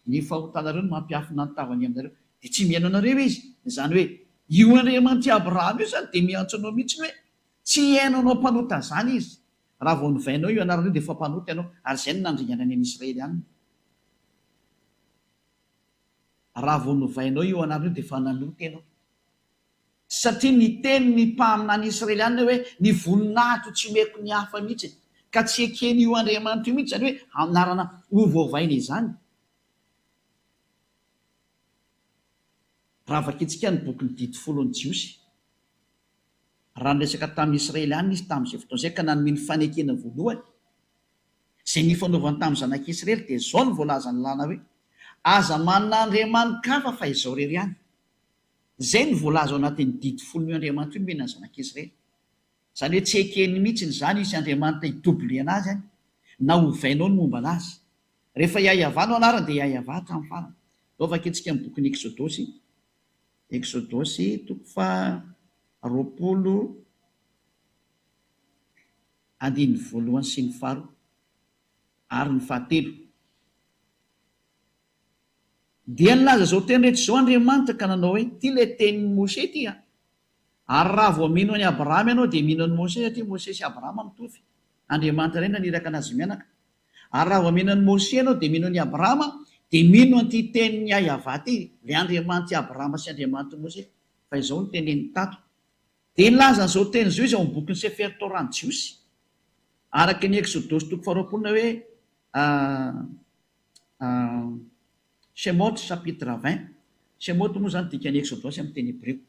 ny fahotanareo no mampiafina ny tavany aminareo. Dia tsy mihaino anareo Izy. Izany hoe, io Andriamanitr'i Abrahama io izany dia miantso anao mihitsy hoe, tsy hihaino anao mpanota izany Izy. Raha vao novainao io anarana io dia efa mpanota ianao, ary izay no nandringanany an'i Israely any. Raha vao novainao io anarana io dia efa nanota ianao. Satria niteny ny mpaminany Israeliana hoe ny voninahitro tsy omeko ny hafa mihitsy. Ka tsy eken'io Andriamanitra io mihitsy izany hoe anarana hovaovaina izany. Raha vakintsika ny bokin'ny Didy Folon'ny Jiosy. Raha niresaka tamin'ny Israeliana izy tamin'izay fotoana izay ka nanome ny fanekena voalohany izay nifanaovany tamin'ny zanak'Israely dia izao no voalazan'ny lalàna hoe, Aza manana andriamani-kafa fa Izaho irery ihany. Izay no voalaza ao anatin'ny didy folon'io Andriamanitra io nomena ny zanak'Israely. Izany hoe tsy ekeny mihitsiny izany hisy Andriamanitra hi-doubler anazy any, na hovainao ny momba anazy. Rehefa Yahyahavah no anarany dia Yahyahavah hatramin'ny farany. Ndao vakintsika amin'ny bokin'ny Eksodosy, Eksodosy toko faha 20 andininy voalohany sy ny faharoa ary ny fahatelo. Dia nilaza izao teny rehetra izao Andriamanitra ka nanao hoe, Ity ilay tenin'i Moshe ity an! Ary raha vao mino an'i Abrahama ianao dia mino an'i Moshe satria Moshe sy Abrahama mitovy. Andriamanitra iray naniraka anazy mianaka. Ary raha vao mino an'i Moshe ianao dia mino an'i Abrahama dia mino an'ity tenin'i Yavah ity, ilay Andriamanitr'i Abrahama sy Andriamanitr'i Moshe. Fa izao no teneniny tato. Dia nilaza an'izao teny izao izy ao amin'ny bokin'ny Sefer Torah ny Jiosy. Araka ny Eksodosy toko faharoapolo na hoe Shemot chapitre 20. Shemot moa izany dikan'ny Eksodosy amin'ny teny hebreo.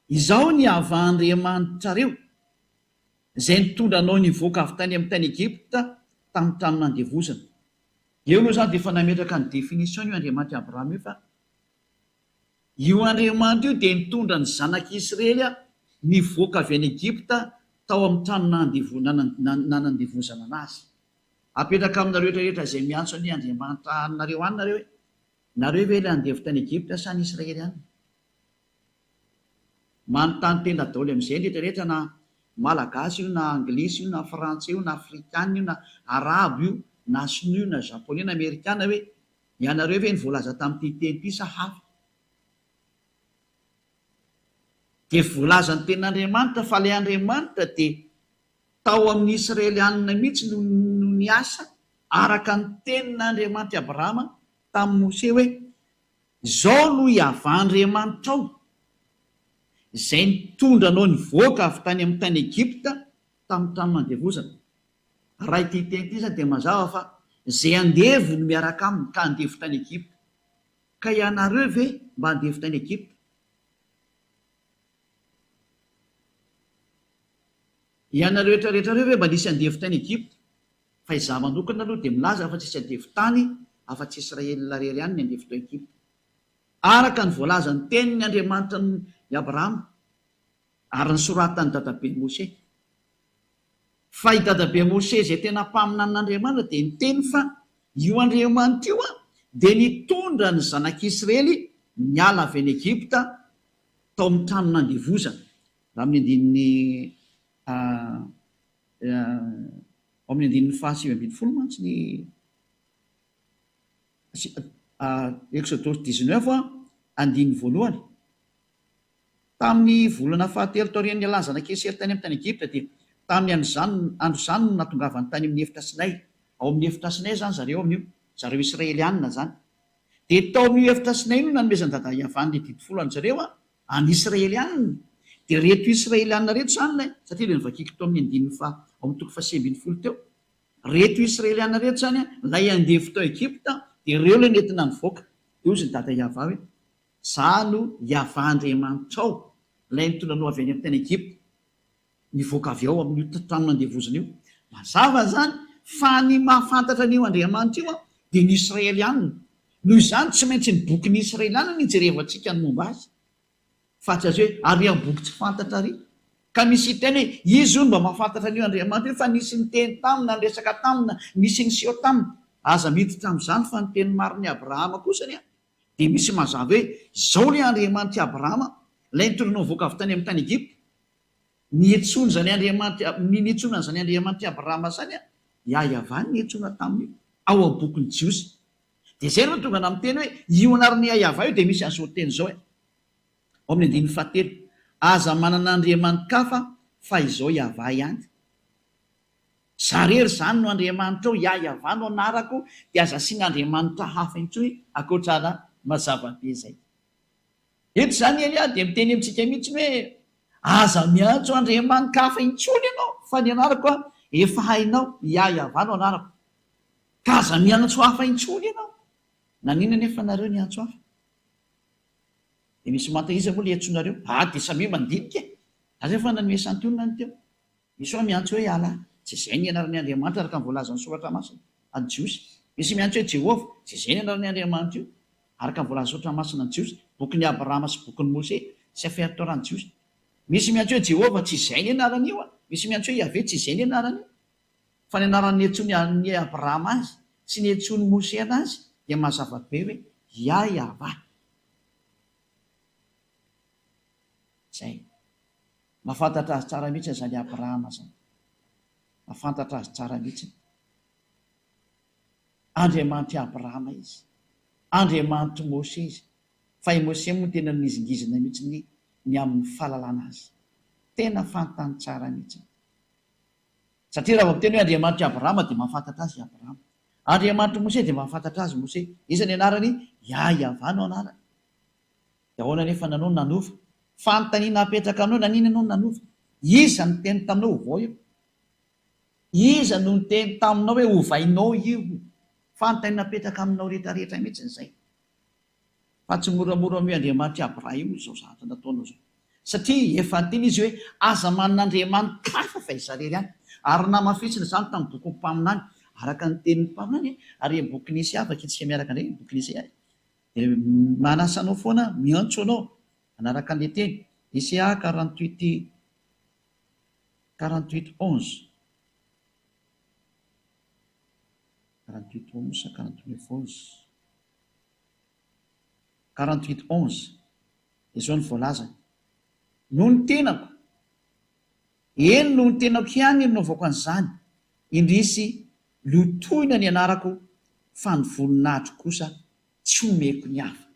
Izaho ny Yavah Andriamanitrareo, izay nitondra anao nivoaka avy tany amin'ny tany Egypta tamin'ny trano nandevozana. Eo aloha izany dia efa nametraka ny définition-ny io Andriamanitr'i Abrahama io fa io Andriamanitra io dia nitondra ny zanak'Israely nivoaka avy any Egypta tao amin'ny trano nanandevozana anazy. Apetraka aminareo rehetra izay miantso anie Andriamanitra anareo any nareo hoe, Nareo ve ilay andevo tany Egypta sa ny Israely any? Manontany tena daholo amin'izay ny rehetra rehetra na Malagasy io na Anglisy io na Frantsay io na Afrikana io na Arabo io na Sinoa io na Japonais na Amerikana hoe, ianareo ve ny voalaza tamin'ity teny ity sa hafa? Dia voalazan'ny tenin'Andriamanitra fa ilay Andriamanitra dia Tao amin'ny Israelianina mihitsy no no niasa araka ny tenin'Andriamanitr'i Abrahama tamin'i Mosè hoe, Izao no Iavah Andriamanitrao, izay nitondra anao nivoaka avy tany amin'ny tany Egypta tamin'ny trano nandevozana. Raha ity teny ity izany dia mazava fa izay andevo no miaraka aminy ka andevo tany Egypta. Ka ianareo ve mba andevo tany Egypta? Ianareo rehetra rehetra ireo ve mba nisy andevo tany Egypta? Fa izaho manokana aloha dia milaza fa tsisy andevo tany afa-tsy Israel irery ihany ny andevo tao Egypta. Araka ny voalazan'ny tenin'ny Andriamanitra an'i Abrahama ary nosoratan'i dadabe Moshe. Fa i dadabe Moshe izay tena mpaminanin'Andriamanitra dia niteny fa io Andriamanitra io dia nitondra ny zanak'Israely niala avy any Egypta tao amin'ny trano nandevozana. Raha amin'ny andininy ao amin'ny andininy faha-19 mantsy ny Eksodosy dix-neuf andininy voalohany. Tamin'ny volana fahatelo taorian'ny nialan'ny zanak'i Isiraely tany amin'ny tany Egypta dia tamin'ny andro andro izany no nahatongavany tany amin'ny efitra Sinay. Ao amin'ny efitra Sinay izany zareo amin'io, zareo Israelianina izany. Dia tao amin'io efitra Sinay io no nanomezan'i Dada Yavah ny didy folo an-dry zareo, an'ny Israelianina. Dia ireto Israelianina ireto izany ilay, satria ilay novakiako tao amin'ny andininy faha, ao amin'ny toko faha-19 teo. Ireto Israelianina ireto izany, ilay andevo tao Egypta, dia ireo ilay nentina nivoaka. Dia hozy ny Dada Yavah hoe, Izaho no Yavah Andriamanitrao, ilay nitondra anao avy any amin'ny tany Egypta. Nivoaka avy ao amin'io trano nandevozana io. Mazava izany fa ny mahafantatra an'io Andriamanitra io dia ny Israelianina. Noho izany, tsy maintsy ny bokin'ny Israelianina no ijerevantsika ny momba azy. Fa tsy azo hoe ary amin'ny boky tsy fantatra ary. Ka misy hiteny hoe izy hono mba mahafantatra an'io Andriamanitra io fa nisy niteny taminy na niresaka taminy na nisy niseho taminy. Aza miditra amin'izany fa ny teny marin'i Abrahama kosa anie dia misy mazava hoe izao ilay Andriamanitr'i Abrahama, ilay nitondra anao nivoaka avy tany amin'ny tany Egypta. Niantsoana izany Andriamanitra, ny niantsoana an'izany Andriamanitr'i Abrahama izany, Yahweh no niantsoana tamin'io, ao amin'ny bokin'ny Jiosy. Dia izay no tonga namiteny hoe, io anaran'i Yahweh io dia misy an'izao teny izao e. Ao amin'ny andininy fahatelo, Aza manana andriamani-kafa fa izao Yahweh ihany. Izaho irery izany no Andriamanitrao, Yahweh no anarako, dia aza asiana andriamanitra hafa intsony ankoatra anà. Mazava be izay. Eto izany Elia dia miteny amintsika mihitsy hoe, Aza miantso andriamani-kafa intsony ianao, fa ny anarako efa hainao, Yahweh no anarako. Ka aza miantso hafa intsony ianao. Naninona anefa nareo niantso hafa? Dia misy manta iza moa ilay iantsonareo? Ah, dia samia mandinika e! Aza efa nanome santionany teo. Misy hoa miantso hoe Allah, tsy izay ny anaran'ny Andriamanitra araka ny voalazan'ny Soratra Masina, an'ny Jiosy. Misy miantso hoe Jehovah, tsy izay ny anaran'ny Andriamanitra io, araka ny voalazan'ny Soratra Masina an'ny Jiosy. Bokin'i Abrahama sy bokin'i Mose, Sefer Torah ny Jiosy. Misy miantso hoe Jehovah, tsy izay ny anaran'io an! Misy miantso hoe Yaveh, tsy izay ny anaran'io. Fa ny anarany niantsoan'i an'i Abrahama azy sy niantsoan'i Mose anazy dia mazava be hoe Yah-Yavah. Izay. Mahafantatra azy tsara mihitsy izany Abrahama izany. Mahafantatra azy tsara mihitsy. Andriamanitr'i Abrahama izy. Andriamanitr'i Mose izy. Fa i Mose moa tena nihizingizina mihitsy ny ny amin'ny fahalalana azy. Tena fantany tsara mihitsy. Satria raha vao miteny hoe Andriamanitr'i Abrahama dia mahafantatra azy i Abrahama. Andriamanitr'i Mose dia mahafantatra azy Mose. Iza ny anarany? Yah-Yavah no anarany. Dia ahoana anefa nanao no nanova? Fanontaniana apetraka aminao, naninona ianao no nanova? Iza no niteny taminao ovao io? Iza no niteny taminao hoe ovainao io? Fanontaniana apetraka aminao rehetrarehetra mihitsy izay. Fa tsy moramora amin'io Andriamanitr'i Abraham izao zavatra nataonao izao. Satria efa niteny izy hoe aza manana andriamani-kafa fa izaho irery ihany. Ary namafisiny izany tamin'ny bokin'ny mpaminany, araka ny tenin'ny mpaminany, ary ny bokin'i Isaia, vakintsika miaraka indray ny bokin'i Isaia. Dia manasa anao foana aho, miantso anao hanaraka an'ilay teny. Isaia 48, 48 11. 48 11, 49 11. 48 11. Izao no voalazany, Noho ny tenako, eny noho ny tenako ihany no nanaovako an'izany, indrisy lotoina ny anarako fa ny voninahitro kosa tsy omeko ny hafa.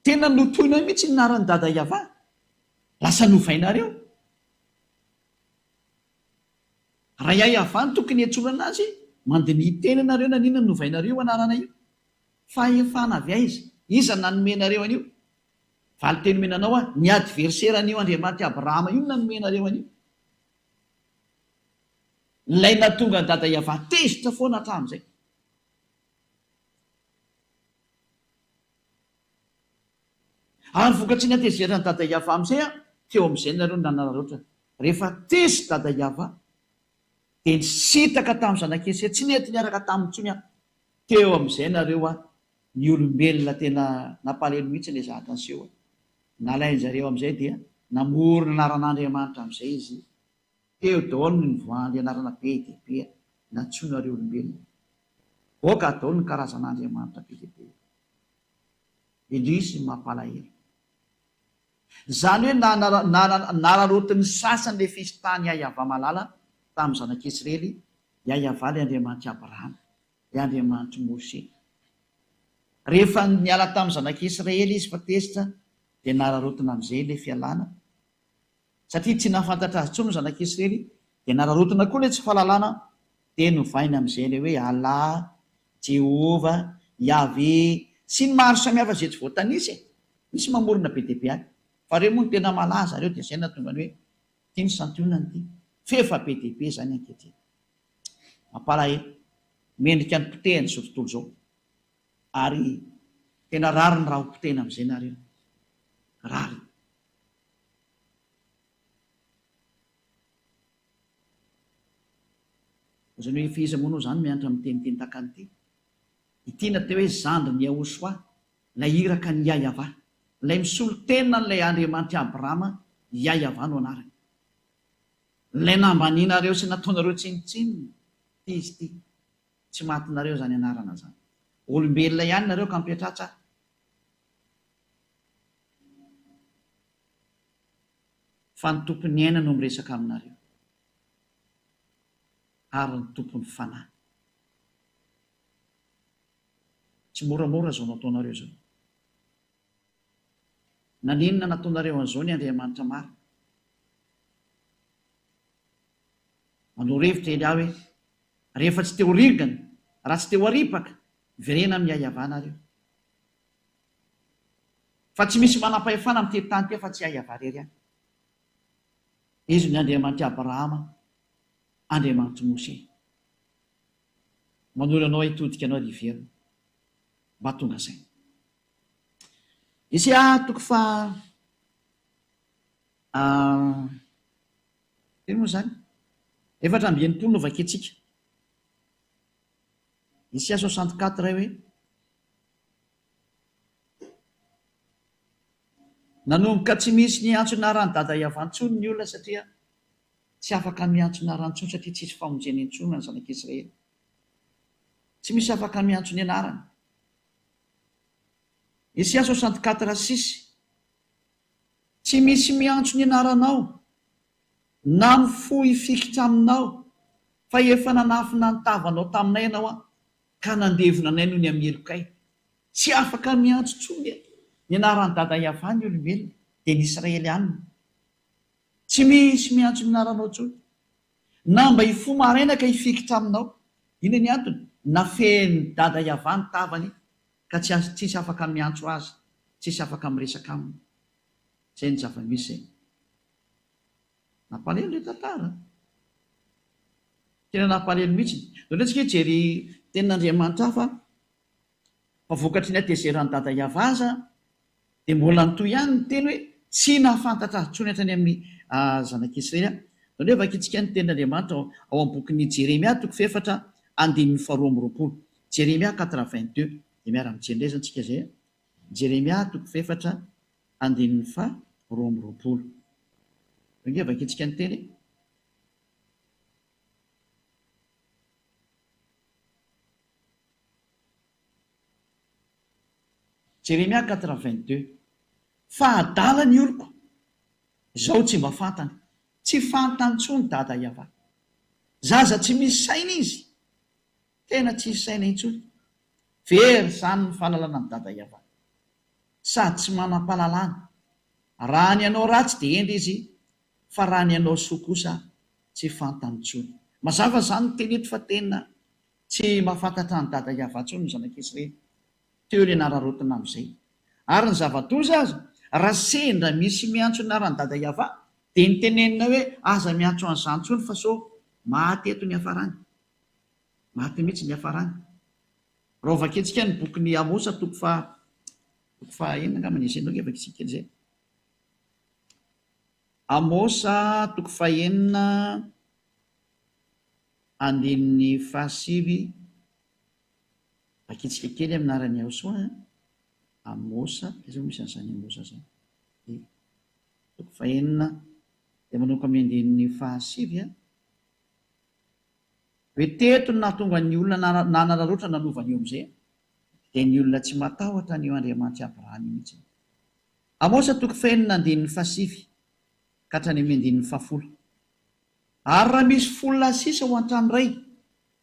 Tena notoinao mihitsy ny anaran'i Dada Yavah. Lasa novainareo. Raha i Yavah no tokony hiantsoana anazy, mandinihy tena nareo naninona no novainareo io anarana io? Fahefana avy aiza? Iza no nanome anareo an'io? Valinteny omena anao aho, ny adversaire an'io Andriamanitr'i Abrahama io no nanome anareo an'io. Ilay nahatonga an'i Dada Yavah tezitra foana hatramin'izay. Ary vokatry ny hatezeran'i Dada Yavah amin'izay an, teo amin'izay nareo no nanararaotra. Rehefa tezitra Dada Yavah, dia nisintaka tamin'ny zanak'Ese, tsy nety niaraka taminy intsony aho. Teo amin'izay nareo an, ny olombelona tena nampalahelo mihitsy ilay zavatra niseho an. Nalain-jareo amin'izay dia namorona anaran'Andriamanitra amin'izay izy. Teo daholo no nivoahan'ilay anarana be dia be nantsoinareo olombelona. Boaka daholo ny karazan'Andriamanitra be dia be. Indrisy ny mampalahelo. Izany hoe nararaotin'ny sasany ilay fisintahan'i Yahyahavah malala tamin'ny zanak'Israely, Yahyahavah ilay Andriamanitr'i Abrahama, ilay Andriamanitr'i Moshe. Rehefa niala tamin'ny zanak'Israely izy fa tezitra dia nararaotina amin'izay ilay fialana Satria tsy nahafantatra azy intsony ny zanak'Israely, dia nararaotina koa ilay tsy fahalalana, dia novaina amin'izay ilay hoe Allah, Jehovah, Yahveh, sy ny maro samihafa izay tsy voatanisa e! Misy mamorona be dia be any. Fa ireo moa no tena malaza ireo dia izay no nahatonga ny hoe ity ny santionany ity. F'efa be dia be izany ankehitriny. Mampalahelo. Mendrika ny potehina izao tontolo izao. Ary tena rariny raha ho potehina amin'izay nareo. Rariny. Izany hoe efa iza moa anao izany mianatra miteniteny tahaka an'ity? Ity no atao hoe zandrin'i Yahoshuah, ilay iraka an'i Yah-Yavah, ilay misolo tena an'ilay Andriamanitr'i Abrahama, Yah-Yavah no anarany. Ilay nambanianareo sy nataonareo tsinontsinona, ity izy ity. Tsy matinareo izany anarana izany. Olombelona ihany nareo ka mipetraha tsara. Fa ny Tompon'ny aina no miresaka aminareo, ary ny Tompon'ny fanahy. Tsy moramora izao nataonareo izao. Naninona nataonareo an'izao ny Andriamanitra marina? Manoro hevitra Elia hoe, Rehefa tsy te ho ringana, raha tsy te ho aripaka, miverena amin'i Yahweh nareo. Fa tsy misy manam-pahefana amin'ity tany ity afa-tsy i Yavah irery ihany. Izy no Andriamanitr'i Abrahama, Andriamanitr'i Moshe. Manoro anao hitodika anao ary hiverina. Mba tonga saina. Isaia toko faha Firy moa izany? 64 no vakintsika. Isaia 64 hoe. Nanomboka tsy misy niantso anaran'i Dada Yavah intsony ny olona satria tsy afaka miantso anarany intsony satria tsisy famonjena intsony ho an'ny zanak'Israely. Tsy misy afaka miantso ny anarany. Isaia 64 6 Tsy misy miantso ny anaranao na mifoha hifikitra aminao fa efa nanafina ny tavanao taminay ianao an ka nandevona anay noho ny amin'ny helokay. Tsy afaka miantso intsony ny anaran'i Dada Yavah ny olombelona, dia ny Israelianina. Tsy misy miantso ny anaranao intsony. Na mba hifoha maraina ka hifikitra aminao. Inona ny antony? Nafehin'i Dada Yavah ny tavany ka tsy tsisy afaka miantso azy, tsisy afaka miresaka aminy. Izay ny zava-misy e. Nampalahelo ilay tantara an! Tena nampalahelo mihitsy. Ndao indray tsika hijery tenin'Andriamanitra hafa fa vokatry ny hatezeran'i Dada Yavah aza dia mbola nitohy ihany ny teny hoe tsy nahafantatra azy intsony hatrany amin'ny zanak'Israely aho. Ndao indray vakintsika ny tenin'Andriamanitra ao amin'ny bokin'i Jeremia toko fahefatra andininy faharoa amby 20. Jeremia 4 22. Dia miara-mijery indray izany tsika izay. Jeremia toko fahefatra andininy faha 22. Ange vakintsika ny teny e. Jeremia 4 22 Fa adala ny oloko, izao tsy mba fantany, tsy fantany intsony Dada Yavah. Zaza tsy misy saina izy, tena tsisy saina intsony. Very izany ny fahalalana an'i Dada Yavah. Sady tsy manam-pahalalana. Raha ny hanao ratsy dia hendry izy, fa raha ny hanao soa kosa tsy fantany intsony. Mazava izany ny teny eto fa tena tsy mahafantatra an'i Dada Yavah intsony ny zanak'Israely. Teo ilay nararaotina amin'izay. Ary ny zava-doza aza, raha sendra misy miantso ny anaran'i Dada Yavah, dia ny tenenina hoe aza miantso an'izany intsony fa sao maty eto ny hiafarany. Maty mihitsy ny hiafarany. Raha ho vakintsika ny bokin'i Amosa toko faha toko faha enina angamba ny izay ndao ange vakintsika kely izay. Amosa toko fahenina andininy fahasivy vakintsika kely amin'ny anaran'i Yahosoa an. Amosa, aiza moa misy an'izany Amosa izany? Toko fahenina dia manomboka amin'ny andininy fahasivy an. Hoe teto no nahatonga ny olona nanararaotra nanova an'io amin'izay, dia ny olona tsy matahotra an'io Andriamanitr'i Abrahama io mihitsy. Amosa toko fahenina andininy fahasivy ka hatrany amin'ny andininy fahafolo. Ary raha misy folona sisa ao an-trano iray,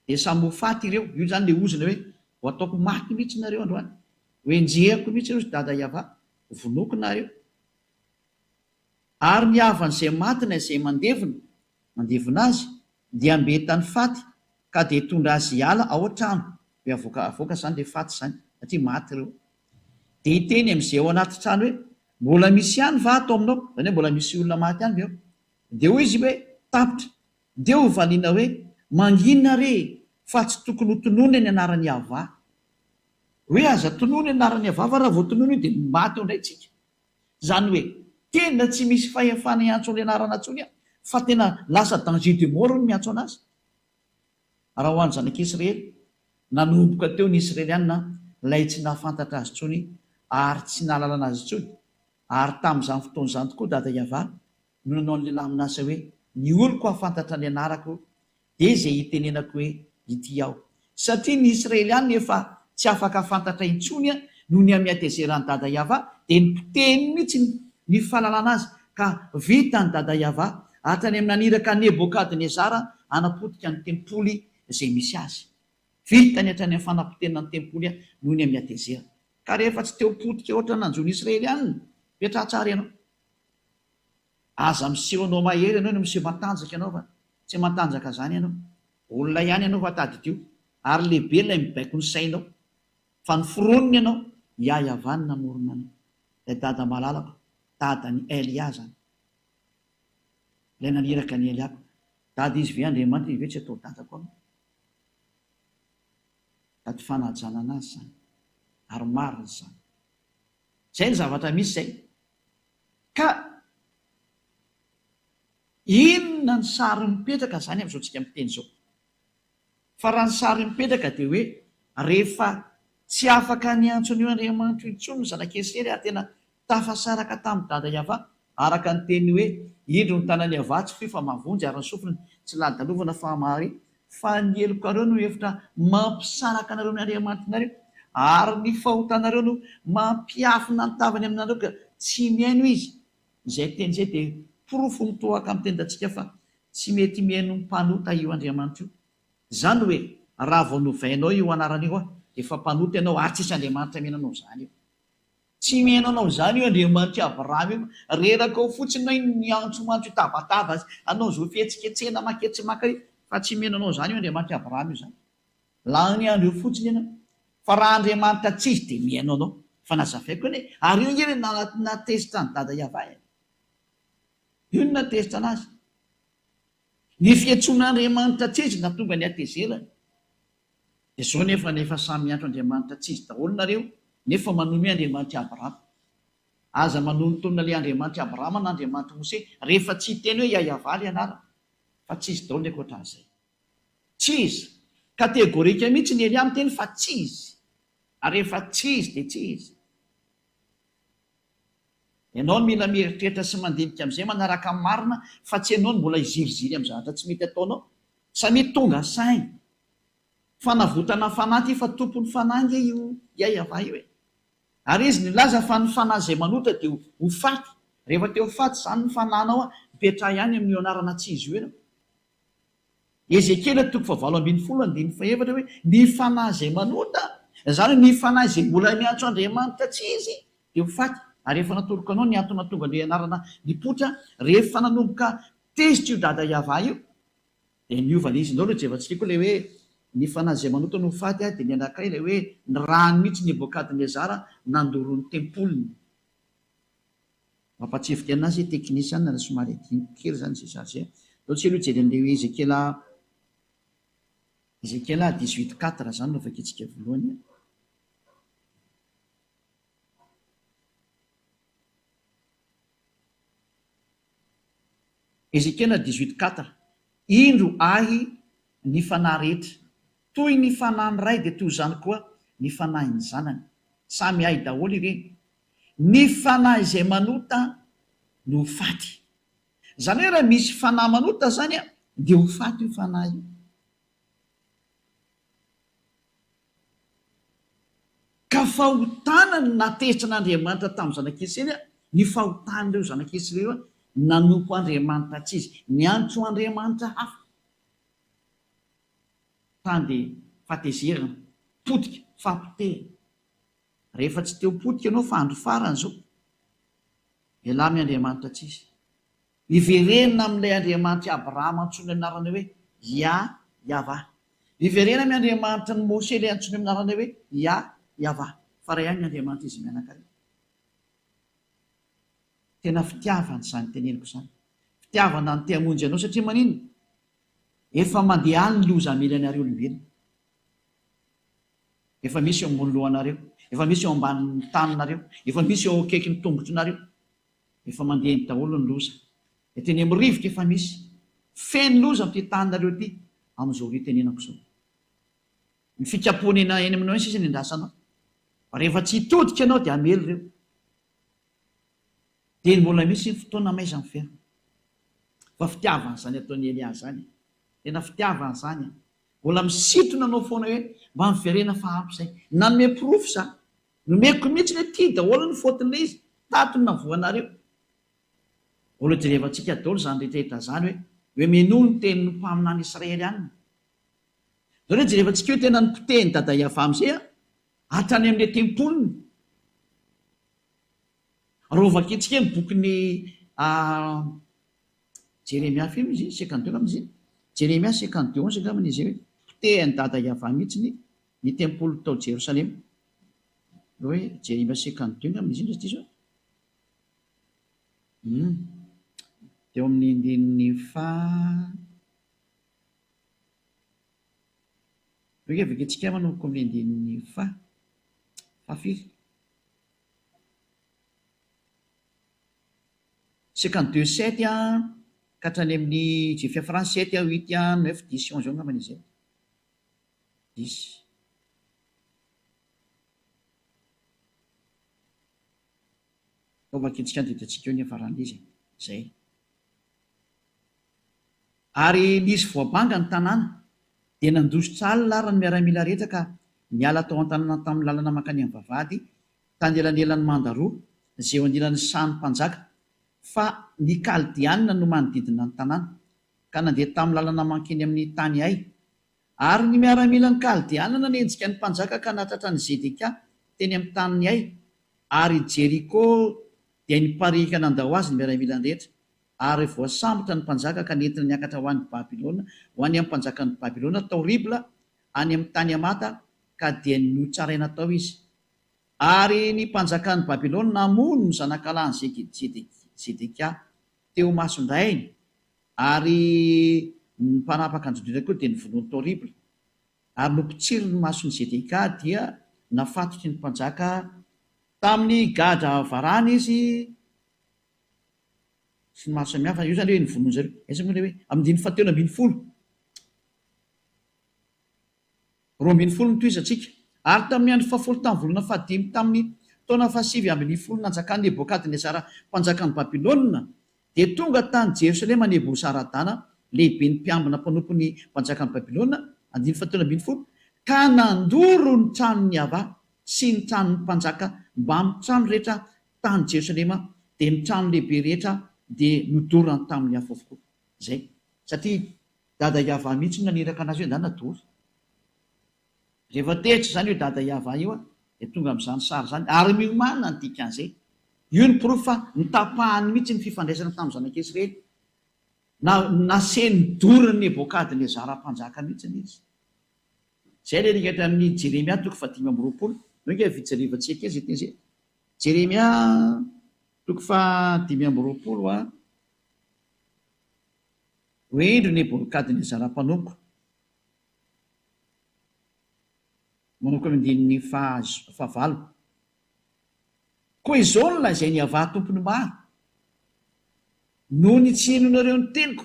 dia samy ho faty ireo. Io izany ilay ozona hoe, ho ataoko maty mihitsy nareo androany. Ho enjehiko mihitsy ireo ry Dada Yavah. Ho vonoiko nareo. Ary ny havan'izay maty na izay mandevina, mandevina azy, dia ambeta ny faty ka dia hitondra azy hiala ao an-trano, hoe avoaka, avoaka izany ilay faty izany, satria maty ireo. Dia hiteny amin'izay ao anaty trano hoe, Mbola misy ihany va ato aminao? Izany hoe mbola misy olona maty ihany ve ao? Dia hoy izy hoe, Tapitra. Dia hovaliana hoe, Mangina re, fa tsy tokony ho tononina ny anaran'i Yavah. Hoe aza tononina ny anaran'i Yavah fa raha vao tononina io dia maty eo indray tsika. Izany hoe tena tsy misy fahefana hiantso an'ilay anarana intsony aho fa tena lasa danger de mort ny miantso an'azy. Raha ho an'ny zanak'Israely, nanomboka teo ny Israeliana ilay tsy nahafantatra azy intsony ary tsy nahalalana azy intsony, ary tamin'izany fotoana izany tokoa Dada Yavah no nanao an'ilay lamin'asa hoe ny oloko hahafantatra ny anarako Dia izay itenenako hoe, Ity aho. Satria ny Israeliana efa tsy afaka fantatra intsony noho ny amin'ny hatezeran'i Dada Yavah, dia nipotehiny mihitsy ny fahalalana azy, ka vitan'i Dada Yavah hatrany amin'ny naniraka an'i Nebokadnezara hanapotika ny tempoly izay misy azy. Vitany hatrany amin'ny fanapotehana ny tempoly noho ny amin'ny hatezerana. Ka rehefa tsy te ho potika ohatran'ny nanjo ny Israeliana, mipetraha tsara ianao. Aza miseho anao mahery ianao no miseho matanjaka ianao fa tsy matanjaka zany ianao. Olona ihany ianao fa tadidio ary lehibe ilay mibaiko ny sainao fa ny foroniny ianao Yah Yavah no namorona anao. Ilay dada malalako, dadan'i Elia zany. Ilay naniraka an'i Elia ko. Dada izy ve Andriamanitra izy ve tsy atao dada koa aloha. Dady fanajana anazy zany. Ary marina izany. Zay ny zavatra misy zay. Ka inona ny sary mipetraka zany amin'izao tsika miteny izao? Fa raha ny sary mipetraka dia hoe rehefa tsy afaka niantso an'io Andriamanitra io intsony ny zanak'i Esera ary tena. Tafasaraka tamin'i Dada Yavah, araka ny teniny hoe, Indro ny tanan'i Yavah tsy fohy fa mahavonjy, ary ny sofiny tsy lalodalovana fa mahare, fa ny helokareo no efitra mampisaraka anareo amin'ny Andriamanitrareo, ary ny fahotanareo no mampiafina ny tavany aminareo ka tsy mihaino Izy. Izay teny izay dia porofo mitohaka amin'ny tendantsika fa tsy mety mihaino mpanota io Andriamanitra io. Izany hoe raha vao novainao io anarana io dia efa mpanota ianao ary tsisy Andriamanitra mihaino anao izany eo. Tsy mihaino anao izany io Andriamanitr'i Abrahama io fa reraka ao fotsiny ianao iny miantsoantso hitabataba azy hanao izao fihetsiketsehana maketsy maka io fa tsy mihaino anao izany io Andriamanitr'i Abrahama io izany. Lany andro eo fotsiny ianao. Fa raha Andriamanitra tsy izy dia mihaino anao. Fa nazavaiko anie. Ary io ange ilay nahatezitra an'i Dada Yavah e. Io no nahatezitra anazy. Ny fiantsoan'Andriamanitra tsy izy nahatonga ny hatezerany. Dia izao nefa nefa samy miantso Andriamanitra tsy izy daholo nareo nefa manome Andriamanitr'i Abrahama. Aza manonontonona ilay Andriamanitr'i Abrahama na Andriamanitr'i Mose rehefa tsy hiteny hoe Yayavah ilay anarana. Fa tsy izy daholo ny ankoatran'izay. Tsy izy. Kategorika mihitsy ny Elia miteny fa tsy izy. Ary rehefa tsy izy dia tsy izy. Ianao no mila mieritreritra sy mandinika amin'izay manaraka ny marina fa tsy ianao no mbola hiziriziry amin'ny zavatra tsy mety ataonao. Samia tonga saina. Fanavotana fanahy ity fa tompon'ny fanahy ange io Yayavah io e. Ary izy nilaza fa ny fanahy izay manota dia ho faty. Rehefa te ho faty izany ny fanahinao, mipetraha ihany amin'io anarana tsy izy io ianao. Ezekiela toko fahavalo ambinifolo andininy fahefatra hoe, Ny fanahy izay manota, izany hoe ny fanahy izay mbola miantso Andriamanitra tsy izy, dia ho faty. Ary efa natoroko anao ny antony nahatonga an'ilay anarana nipoitra, rehefa nanomboka tezitra io dada Yavah io, dia niova ilay izy. Indreo aloha jevantsika koa ilay hoe, Ny fanahy izay manota no ho faty, dia ny anankiray ilay hoe, Ny rany mihitsy Nebokadnezara nandoro ny tempoliny. Mampatsiahy anazy hoe teknisiana na somary adinoko kely izany izay zaza izay. Ndao tsika aloha hijery an'ilay hoe Ezekiela Ezekiela 18 quatre izany no vakintsika voalohany. Ezekiela 18 quatre Indro ahy ny fanahy rehetra, toy ny fanahin'ny Ray dia toy izany koa ny fanahin'ny Zanany. Samy ahy daholo ireny. Ny fanahy izay manota no ho faty. Izany hoe raha misy fanahy manota izany dia ho faty io fanahy io. Ka fahotana no nahatezitra an'Andriamanitra tamin'ny zanak'Israely, ny fahotan'ireo zanak'Israely ireo nanompo andriamanitra tsy izy, niantso andriamanitra hafa. Tany dia fahatezerana, potika, fahapotehana. Rehefa tsy te ho potika ianao fa andro farany izao, ialahy amin'ny Andriamanitra tsy izy. Miverena amin'ilay Andriamanitr'i Abrahama antsoina amin'ny anarana hoe Yah Yavah. Miverena amin'ny Andriamanitry ny Mose ilay antsoina amin'ny anarana hoe Yah Yavah. Fa iray ihany ny Andriamanitra izy mianakavy. Tena fitiavana izany teneniko izany. Fitiavana ny te hamonjy anao satria maninona? Efa mandeha any ny loza hamely anareo olombelona. Efa misy eo ambony lohanareo, efa misy eo ambanin'ny taninareo, efa misy eo akaikin'ny tongotrinareo. Efa mandeha eny daholo ny loza. Eto eny amin'ny rivotra efa misy. Feno loza amin'ity taninareo ity amin'izao ora itenenako izao. Ny fikapohana eny eny aminao eny sisa no endrasanao. Fa rehefa tsy hitodika ianao dia hamely ireo. Dia mbola misy ny fotoana amaiza miverina. Fa fitiavana izany ataon'i Elia izany e. Tena fitiavana izany e. Mbola misintona anao foana hoe mba miverena fa ampy izay. Nanome porofo za. Nomeko mihitsy hoe ty daholo ny faute-n'ilay izy, tato no navoanareo. Mbola jerevantsika daholo izany rehetra rehetra izany hoe hoe minoa ny tenin'ny mpaminany Israely any. Izany hoe jerevantsika hoe tena nopotehin'i Dada Yavah amin'izay an, hatrany amin'ilay tempoliny. Raha hovakintsika ny bokin'i Jeremia firy moa izy iny? 52 angamba izy iny? Jeremia 52 onze angamba izy iny hoe potehin'i Dada Yavah mihitsy ny ny tempoly tao Jerosalema. Hoe Jeremia 52 angamba izy iny raha tsy diso aho. Hum. Teo amin'ny andininy faha Eo ange vakintsika manomboka amin'ny andininy faha faha firy? 52 sept ka hatrany amin'ny izay fiafarany sept, huit, neuf, dix, onze eo angambany izay. Dix. Atao vakintsika ny didintsika eo ny hiafaran'izy e. Izay. Ary nisy voabanga ny tanàna, dia nandositra alina ary ny miaramila rehetra ka niala tao an-tanàna tamin'ny lalana mankany amin'ny vavahady tanelanelan'ny manda roa, izay eo anilan'ny sahan'ny mpanjaka, fa ny Kaldeana no manodidina ny tanàna, ka nandeha tamin'ny lalana mankeny amin'ny tany Hay. Ary ny miaramilan'ny Kaldeana nanenjika ny mpanjaka ka nahatratra an'i Zedekia teny amin'ny tanin'i Hay, ary i Jeriko dia nipariaka nandao azy ny miaramilany rehetra, ary voasambotra ny mpanjaka ka nentina niakatra ho any Babylona, ho any amin'ny mpanjakan'i Babylona tao Ribla, any amin'ny tany Hamata, ka dia notsaraina tao izy. Ary ny mpanjakan'i Babylona namono ny zanakalahin'i Zedekia teo imason-drainy, ary ny mpanapaka an'i Joda koa dia novonoiny tao Ribla. Ary nopotsiriny ny mason'i Zedekia, dia nafatotry ny mpanjaka tamin'ny gadra varahina izy, sy ny maro samihafa. Io izany hoe novonoin-dry zareo. Aiza moa ilay hoe amin'ny andininy fahatelo ambin'ny folo? 12 no tohizantsika. Ary tamin'ny andro fahafolo tamin'ny volana fahadimy tamin'ny taona fahasivy ambin'ny folo nanjakan'i Nebokadnezara mpanjakan'i Babylona, dia tonga tany Jerosalema Nebozaradana, lehiben'ny mpiambina mpanompon'ny mpanjakan'i Babylona, andininy fahatelo ambin'ny folo, ka nandoro ny tranon'i Yavah sy ny tranon'ny mpanjaka mbamin'ny trano rehetra tany Jerosalema, dia ny trano lehibe rehetra dia nodorany tamin'ny afo avokoa. Izay. Satria Dada Yavah mihitsy no naniraka anazy hoe ndana dory. Rehefa tezitra izany io Dada Yavah io dia tonga amin'izany sary izany ary miomàna ny dikan'izay. Io ny porofo fa notapahany mihitsy ny fifandraisana tamin'ny zanak'Israely. Na nasehiny dorin'i Nebokadnezara mpanjaka mihitsy izy. Izay ilay nikatra amin'ny Jeremia toko faha-25. Eo ange fijerevantsika kely izay teny izay. Jeremia toko faha-25 a. Hoe indro Nebokadnezara mpanompoko, manomboka amin'ny andininy fahavalo. Koa izao no lazain'i Yavah Tompon'ny maro, Noho ny tsy henoinareo ny teniko,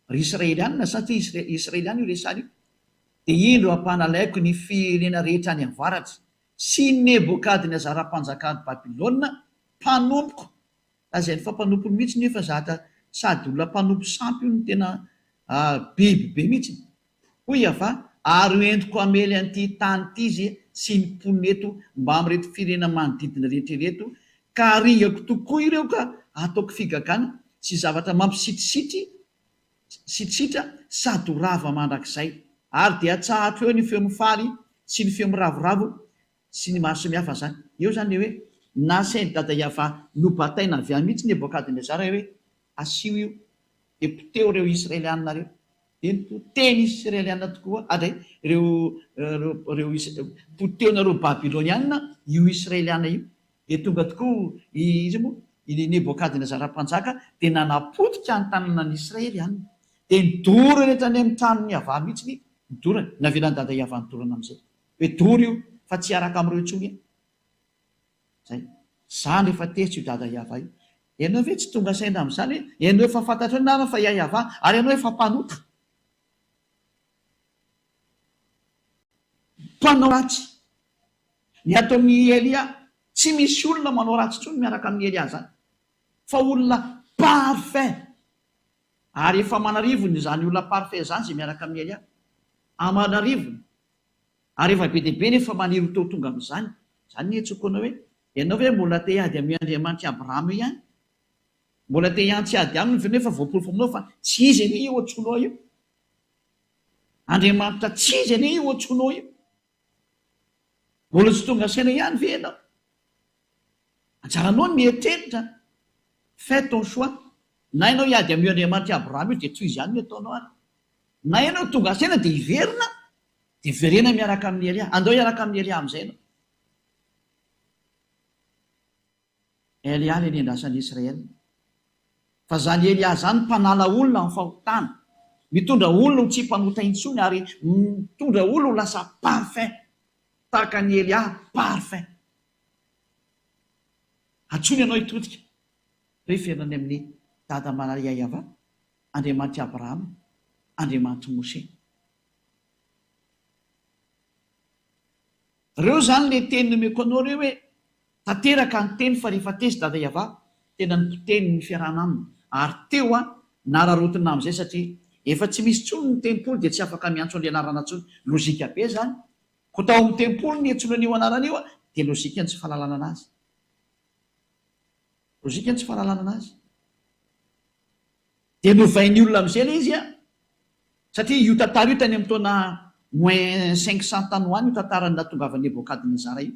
ry Israelianina, satria Israeliana io resahana io, dia indro hampanalaiko ny firenena rehetra any avaratra, sy Nebokadnezara mpanjakan'i Babylona, mpanompoko, Lazainy fa mpanompony mihitsy nefa zatra sady olona mpanompo sampy io no tena biby be mihitsy. Hoy Yavah, ary ho entiko hamely an'ity tany ity izy sy ny mponina eto mbamin'ireto firenena manodidina rehetra ireto, ka haringako tokoa ireo ka hataoko figagana sy zavatra mampisitrisitrry sitritra sady ho rava mandrakizay. Ary dia hatsahatro eo ny feo mifaly sy ny feo miravoravo sy ny maro samihafa zany. Eo zany le hoe nasain'i Dada Yavah nobataina avy any mihitsy Nebokadnezara hoe asio io dia poteho ireo Israelianina ireo. Dia nipotehiny Israelianina tokoa adray ireo ireo ireo potehinareo Babylonianina io Israelianina io. Dia tonga tokoa i iza moa i Nebokadnezara mpanjaka dia nanapotika ny tanànan'i Israelianina. Dia nidorany hatrany amin'ny tranon'i Yavah mihitsy nidorany. Navelan'i Dada Yavah nidorana amin'izay. Hoe dory io fa tsy hiaraka amin'ireo intsony e! Zay. Zany rehefa tezitra io dada Yavah io. Ianao ve tsy tonga saina amin'izany hoe ianao efa fantatrao ny anarany fa i Yavah ary ianao efa mpanota. Mpanao ratsy. Ny ataon'i Elia, tsy misy olona manao ratsy intsony miaraka amin'i Elia zany. Fa olona parfait. Ary efa aman'arivony izany olona parfait izany izay miaraka amin'i Elia. Aman'arivony. Ary efa be dia be nefa maniry ho teo tonga amin'izany. Izany ny iantsoako anao hoe, ianao ve mbola te hiady amin'io Andriamanitr'i Abrahama io ihany? Mbola te hiantsy ady aminy ve nefa voaporofo aminao fa tsy izy anie io antsoinao io? Andriamanitra tsy izy anie io antsoinao io? Mbola tsy tonga saina ihany ve ianao? Anjaranao ny mieritreritra. Fais ton choix. Na ianao hiady amin'io Andriamanitr'i Abrahama io dia tohizo ihany ny ataonao ary. Na ianao tonga saina dia hiverina, dia verena miaraka amin'i Elia. Andao hiaraka amin'i Elia amin'izay ianao. Elia ilay nendrasan'i Israel. Fa izany Elia izany mpanala olona amin'ny fahotana. Mitondra olona ho tsy mpanota intsony ary mitondra olona ho lasa parfait. Tahaka an'i Elia, parfait. Antsoiny ianao hitodika. Hoe hiverina any amin'i Dada Maria Yavah, Andriamanitr'i Abrahama, Andriamanitr'i Moshe. Reo zany le teny nomeko anao reo hoe tanteraka ny teny fa rehefa tezitra Dada Yavah. Tena nipotehiny ny fiarahana aminy. Ary teo an, nararaotina amin'izay satria efa tsy misy intsony ny tempoly dia tsy afaka miantso an'ilay anarana intsony. Lojika be izany. Koa tao amin'ny tempoly niantsoana an'io anarana io dia lojika ny tsy fahalalana anazy. Lojika ny tsy fahalalana anazy. Dia novain'ny olona amin'izay ilay izy an, satria io tantara io tany amin'ny taona moins 500 tany ho any io tantaran'ny nahatongavan'i Nebokadnezara io.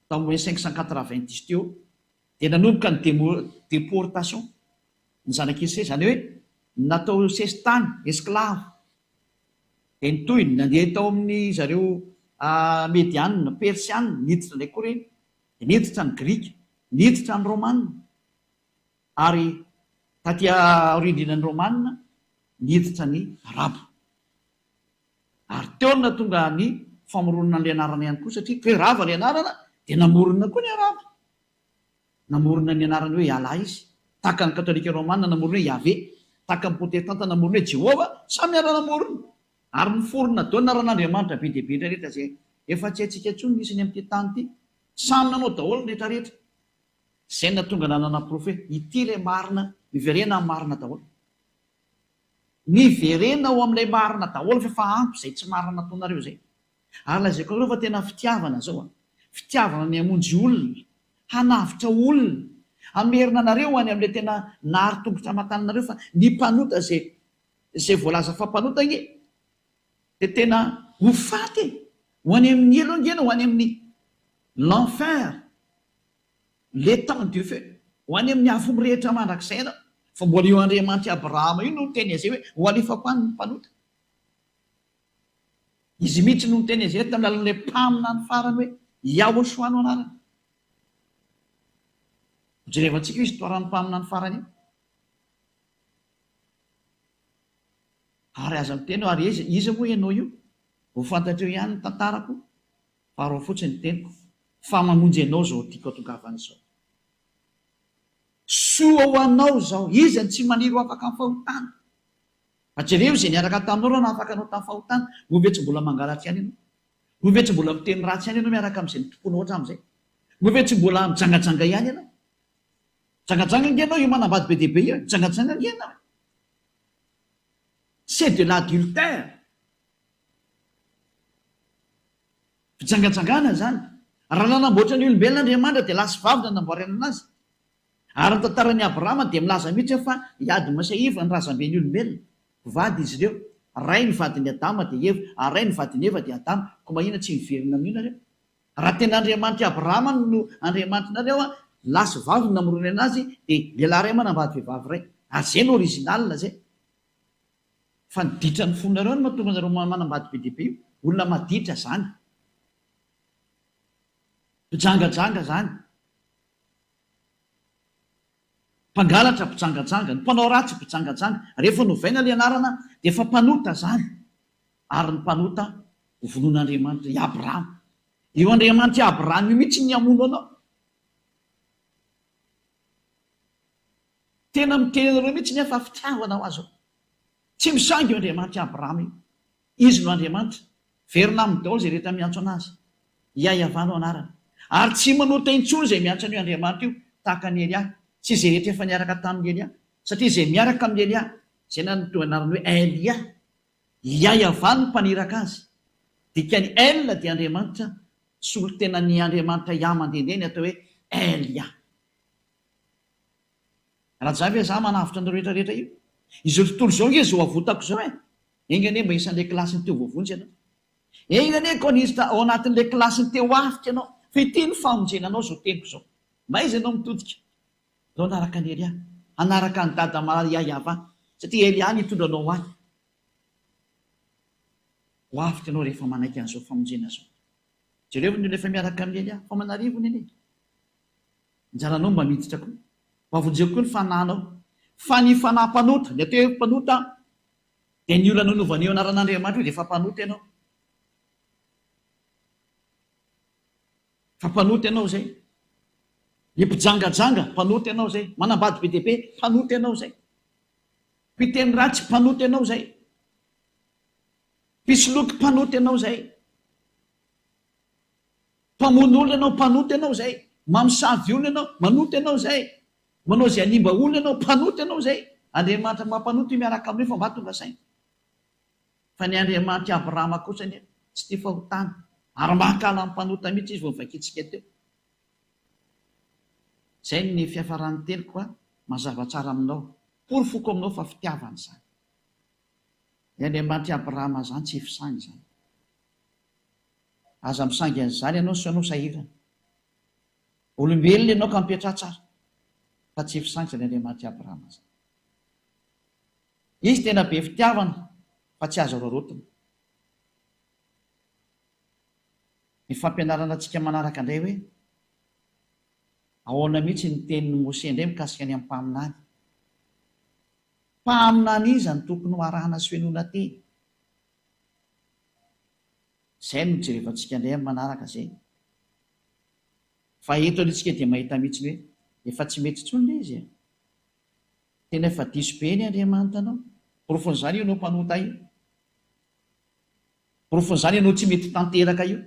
Tao moins 590 teo dia nanomboka ny déportation ny zanak'i Israely, izany hoe natao sesitany, esclave. Dia nitohy, nandeha tao amin'ny zareo Mediana, Persiana, niditra indray koa ireny. Dia niditra ny Grika, niditra ny Romana. Ary taty aoriandrinan'ny Romana, niditra ny Arabo. Ary teo no nahatonga ny famoronana an'ilay anarana ihany koa, satria toe rava ilay anarana, dia namorona koa ny Arabo. Namorona ny anarany hoe Allah izy. Tahaka ny Katolika Romana namorona hoe Yahvé. Tahaka ny Protestanta namorona hoe Jehovah. Samy niara-namorona. Ary niforona daholo ny anaran'Andriamanitra be dia be rehetra izay efa tsy haintsika intsony ny isany amin'ity tany ity. Samy nanao daholo ny rehetra rehetra. Izay no nahatonga nanana porofo hoe ity ilay marina, miverena amin'ny marina daholo. Miverena ao amin'ilay marina daholo fa efa ampy izay tsy marina nataonareo izay. Ary lazaiko anareo fa tena fitiavana izao an! Fitiavana ny hamonjy olona, hanavotra olona, hamerina anareo any amin'ilay tena nary tongotra aman-tananareo fa ny mpanota izay izay voalaza fa mpanota ange dia tena ho faty e! Ho any amin'ny helo ange ianao, ho any amin'ny l'enfer, l'étang du feu, ho any amin'ny afo mirehitra mandrakizay ianao. Fa mbola io Andriamanitr'i Abrahama io no niteny an'izay hoe ho alefako any ny mpanota. Izy mihitsy no niteny an'izay tamin'ny alalan'ilay mpaminany farany hoe Yahoshua no anarany. Hojerevantsika io histoiran'ny mpaminany farany io. Ary aza miteny hoe ary iza, iza moa ianao io? Ho fantatreo ihany ny tantarako, fa arao fotsiny ny teniko, fa mamonjy anao izao tiako hatongavana izao. Soa ho anao izao, iza no tsy maniry ho afaka amin'ny fahotana? Fa jereo izay niaraka taminao raha nahafaka anao tamin'ny fahotana, moa ve tsy mbola mangalatra ihany ianao? Moa ve tsy mbola miteny ratsy ihany ianao miaraka amin'izay nitompoanao hatramin'izay? Moa ve tsy mbola mijangajanga ihany ianao? Mijangajanga ange ianao io manambady be dia be io e! Mijangajanga ange ianao e! C'est de l'adultère! Fijangajangana izany. Raha nanamboatra ny olombelona Andriamanitra dia lahy sy vavy no nanamboarany anazy. Ary ny tantaran'i Abrahama dia milaza mihitsy hoe fa i Adama sy Eva no razamben'ny olombelona. Mpivady izy ireo. Ray ny vadin'i Adama dia Eva, ary ray ny vadin'i Eva dia Adama. Koa mahina tsy miverina amin'io nareo? Raha tena Andriamanitr'i Abrahama no Andriamanitrinareo, lahy sy vavy no namoronany anazy, dia lehilahy iray manambady vehivavy iray. Ary izay no original izay. Fa ny ditran'ny fonareo no mahatonga anareo manambady be dia be io. Olona maditra izany. Mpijangajanga izany. Mpangalatra mpijangajanga, ny mpanao ratsy mpijangajanga, rehefa novaina ilay anarana dia efa mpanota izany, ary ny mpanota ho vonoin'Andriamanitra, i Abrahama. Io Andriamanitr'i Abrahama io mihitsy ny hamono anao. Tena miteny anareo mihitsy aho fa fitiavana ho azy io. Tsy misangy io Andriamanitr'i Abrahama io. Izy no Andriamanitra. Verina aminy daholo izay rehetra miantso an'Azy. Iaiavà no anarany. Ary tsy manota intsony izay miantso an'io Andriamanitra io, tahaka an'i Elia, sy izay rehetra efa niaraka tamin'i Elia. Satria izay miaraka amin'i Elia, izay nanome anarana hoe Elia, Iaiavà no mpaniraka azy. Dikan'ny El dia Andriamanitra, solontenan'ny Andriamanitra Iah mandehandeha ny atao hoe Elia. Raja ve za manavotra an'ireo rehetra rehetra io? Izao tontolo izao ange izao avotako izao e! Enga anie mba isan'ilay kilasin'ny teo voavonjy ianao. Enga anie koa niditra ao anatin'ilay kilasin'ny teo avotra ianao, fa ity no famonjena anao izao teniko izao. M'aiza ianao mitodika? Ndao hanaraka an'i Elia. Hanaraka an'i Dada Maria Yava, satria Elia no hitondra anao ho any. Ho avotra ianao rehefa manaiky an'izao famonjena izao. Jereo ny olona efa miaraka amin'i Elia, fa manarivony anie. Anjaranao mba miditra koa. Mba vonjeo koa ny fanahinao. Fa ny fanahy mpanota, ny atao hoe mpanota dia ny olona nanaovana io anaran'Andriamanitra io dia efa mpanota ianao. Fa mpanota ianao izay. Ny mpijangajanga, mpanota ianao izay. Manambady be dia be, mpanota ianao izay. Mpiteny ratsy, mpanota ianao izay. Mpisoloky, mpanota ianao izay. Mpamono olona ianao, mpanota ianao izay. Mamosavy olona ianao, manota ianao izay. Manao izay hanimba olona ianao, mpanota ianao izay. Andriamanitra mampanota io miaraka aminao io fa mba tonga saina. Fa ny Andriamanitr'i Abrahama kosa anie tsy tia fahotana ary mankahala ny mpanota mihitsy izy vao novakintsika teo. Izay ny fiafaran'ny teniko a, mazava tsara aminao. Porofoko aminao fa fitiavana izany. Ny Andriamanitr'i Abrahama izany tsy hifisangy izany. Aza misangy an'izany ianao sao ianao sahirana. Olombelona ianao ka mipetraha tsara fa tsy hifisangy izany Andriamanitr'i Abrahama izany. Izy tena be fitiavana fa tsy azo araraotina. Ny fampianarana antsika manaraka indray hoe ahoana mihitsy ny tenin'i Mose indray mikasika ny amin'ny mpaminany. Mpaminany iza no tokony ho arahana sy henoina teny? Izay no jerevantsika indray amin'ny manaraka izay. Fa eto aloha isika dia mahita mihitsy ny hoe efa tsy mety intsony ilay izy e. Tena efa diso be ny Andriamanitra anao. Porofon'izany io ianao mpanota io. Porofon'izany ianao tsy mety tanteraka io.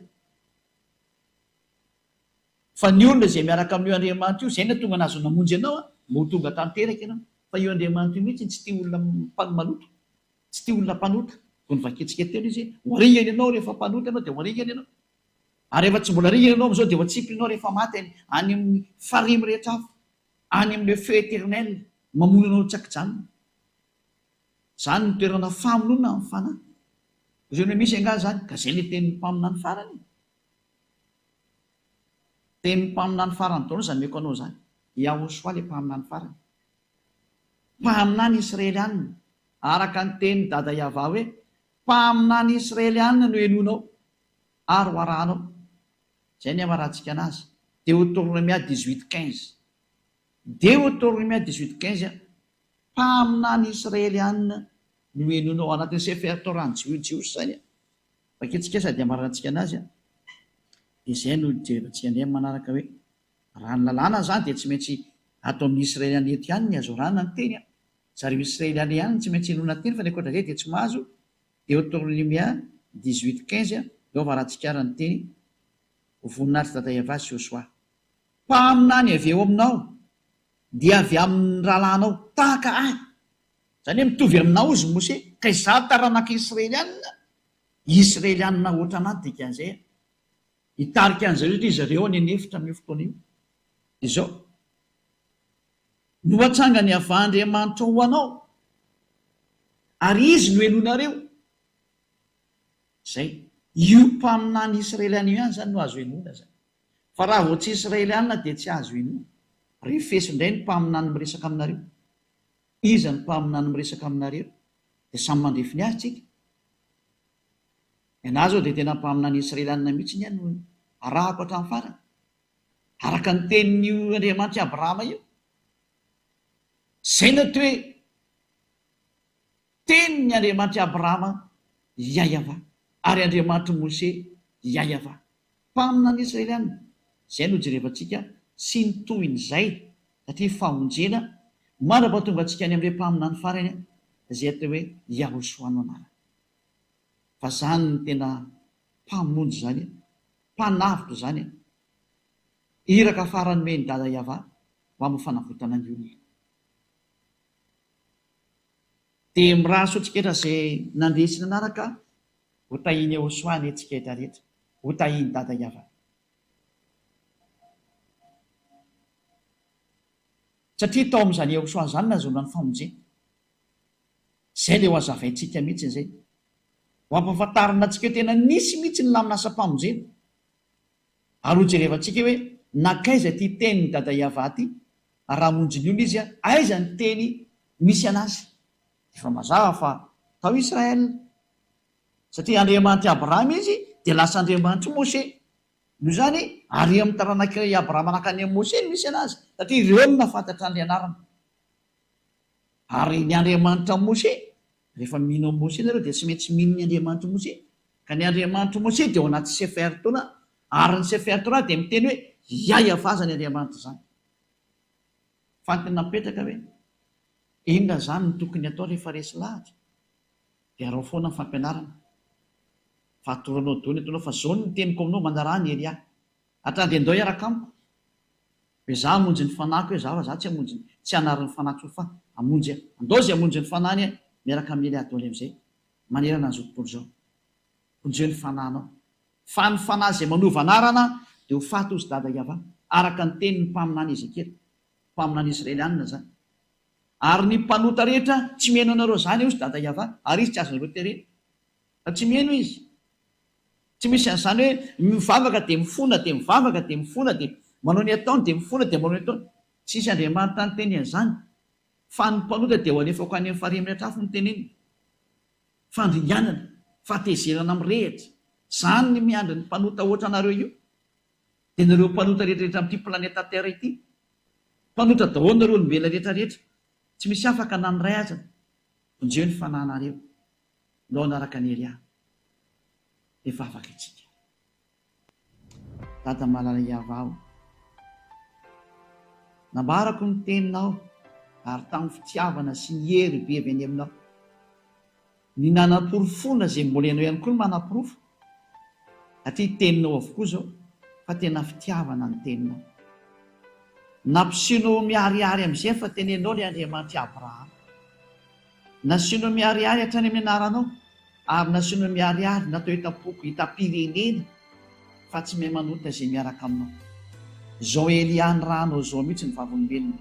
Fa ny olona izay miaraka amin'io Andriamanitra io, izay no tonga nahazo namonjy anao, mba ho tonga tanteraka ianao. Fa io Andriamanitra io mihitsy tsy tia olona maloto, tsy tia olona mpanota. Vao novakintsika teo ilay izy hoe, ho aringana ianao rehefa mpanota ianao dia ho aringana ianao. Ary rehefa tsy mbola aringana ianao amin'izao dia ho atsipiny ianao rehefa maty any amin'ny farihy mirehitra afo. Any amin'ny le feu éternel mamono anao tsy ankijanona. Zany no toerana famonoana ny fanahy. Izany hoe misy angaha zany? Ka zay le tenin'ny mpaminany farany e. Tenin'ny mpaminany farany daholo zany ameko anao zany. Yahoshua le mpaminany farany. Mpaminany Israelianina. Araka ny tenin'i Dada Yavah hoe mpaminany Israelianina no henoinao ary ho arahanao. Izay ny hamarantsika anazy. Deotornomia 18 15. Deotornomia 18 15 Mpaminany Israeliana no henoinao ao anatin'ny Sefer Torah ny Jiosy izany. Vakintsika sady hamarantsika anazy. Dia izay no jerevantsika indray amin'ny manaraka hoe raha ny lalàna izany dia tsy maintsy ato amin'ny Israeliana eto ihany ny azo arahana ny teny. Zareo Israeliana ihany no tsy maintsy henoina teny fa ny ankoatra izay dia tsy mahazo Deotornomia 18 15 Eo avarantsika ny teny Ho voninahitr'i Dada Yavah sy Josoa. Mpaminany avy eo aminao dia avy amin'ny rahalahinao tahaka ahy. Izany hoe mitovy aminao izy Mose, ka izaho taranak'i Israelianina, Israelianina ohatranà ny dikan'izay. Hitarika an'izay rehetra izy ireo any an'efitra amin'io fotoana io. Izao no hatsangany Yavah Andriamanitrao ho anao, ary Izy no henoinareo. Izay. Io mpaminany Israeliana io ihany izany no azo henoina izany. Fa raha vao tsy Israeliana dia tsy azo inoana. Refeso indray ny mpaminany miresaka aminareo. Iza ny mpaminany miresaka aminareo? Dia samy mandrefy ny azy tsika. Ny anah zao dia tena mpaminany Israeliana mihitsy ny ahy no arahako hatramin'ny farany. Araka ny tenin'io Andriamanitr'i Abrahama io. Izay no atao hoe Tenin' ny Andriamanitr'i Abrahama Yayavah ary Andriamanitr'i Mose Yayavah. Mpaminany Israeliana. Izay no jerevantsika sy ny tohin'izay satria famonjena mandra-pahatonga antsika any amin'ilay mpaminany farany izay atao hoe Yahoshuah no anarany. Fa izany no tena mpamonjy izany, mpanavotra izany, iraka farany nomen'i Dada Yavah ho amin'ny fanavotana ny olona. Dia mirary soa antsika rehetra izay nandeha sy nanaraka, ho tahian'i Yehosua anie tsika rehetra rehetra, ho tahian'i Dada Yavah. Satria tao amin'izany Yehosua izany nahazoana ny famonjena. Izay ilay ho hazavaintsika mihitsy izay. Ho ampahafantarina antsika hoe tena nisy mihitsy ny lamin'asam-pamonjena. Ary ho jerevantsika hoe nankaiza ity tenin'i Dada Yavah ity, ary raha hamonjy ny olona izy, aiza ny teny misy anazy? Efa mazava fa tao Israël. Satria Andriamanitr'i Abrahama izy, dia lasa Andriamanitr'i Moshe. Noho izany, ary amin'ny taranak'i Abrahama nankany amin'i Moshe no misy anazy, satria ireo no nahafantatra ny anarany. Ary ny Andriamanitra Moshe, rehefa mino an'i Moshe nareo dia tsy maintsy mino ny Andriamanitr'i Moshe. Ka ny Andriamanitr'i Moshe dia ao anaty Sefer Torah, ary ny Sefer Torah dia miteny hoe Yahweh izany Andriamanitra izany. Fantiny napetraka hoe inona izany no tokony atao rehefa resy lahatra? Dia araho foana ny fampianarana. Fa atoro anao daholo ny ataonao fa izao no teniko aminao, manaraha an'i Elia. Hatrany dia ndao hiaraka amiko. Hoe za hamonjy ny fanahiko hoe za fa za tsy hamonjy ny, tsy hanary ny fanahiko intsony fa hamonjy aho. Andao izay hamonjy ny fanahiny miaraka amin'i Elia daholo amin'izay manerana an'izao tontolo izao. Vonjeo ny fanahinao. Fa ny fanahy izay manova anarana dia ho faty hozy dada Yavah, araka ny tenin'ny mpaminany Ezekiela, mpaminany Israelianina izany. Ary ny mpanota rehetra tsy mihaino anareo izany hozy dada Yavah, ary izy tsy azonareo terena. Fa tsy mihaino izy. Tsy misy an'izany hoe mivavaka dia mifona dia mivavaka dia mifona dia manao ny ataony dia mifona dia manao ny ataony. Tsisy Andriamanitra niteny an'izany. Fa ny mpanota dia ho alefako any amin'ny farihy mirehitra afo no teneniny. Fandringanana, fahatezerana mirehitra. Izany ny miandry ny mpanota hoatra anareo io. Dia nareo mpanota rehetra rehetra amin'ity planeta terre ity. Mpanota daholo nareo olombelona rehetra rehetra. Tsy misy afaka na ny iray aza. Vonjeo ny fanahinareo. Ndao hanaraka an'i Elia. Hivavaka isika. Dada malala Yavah o. Nambarako ny teninao ary tamin'ny fitiavana sy ny hery be avy any aminao. Ny nanaporofoana izay mbola ianao ihany koa no manaporofo satria teninao avokoa izao fa tena fitiavana ny teninao. Nampiseho miharihary amin'izay fa tenenao ilay Andriamanitr'i Abrahama. Nasianao miharihary hatrany amin'ny anaranao, ary nasianao miharihary natao hitam-poko, hitam-pirenena, fa tsy mahay manota izay miaraka aminao. Izao Elia nirahanao izao mihitsy ny vavolombelona,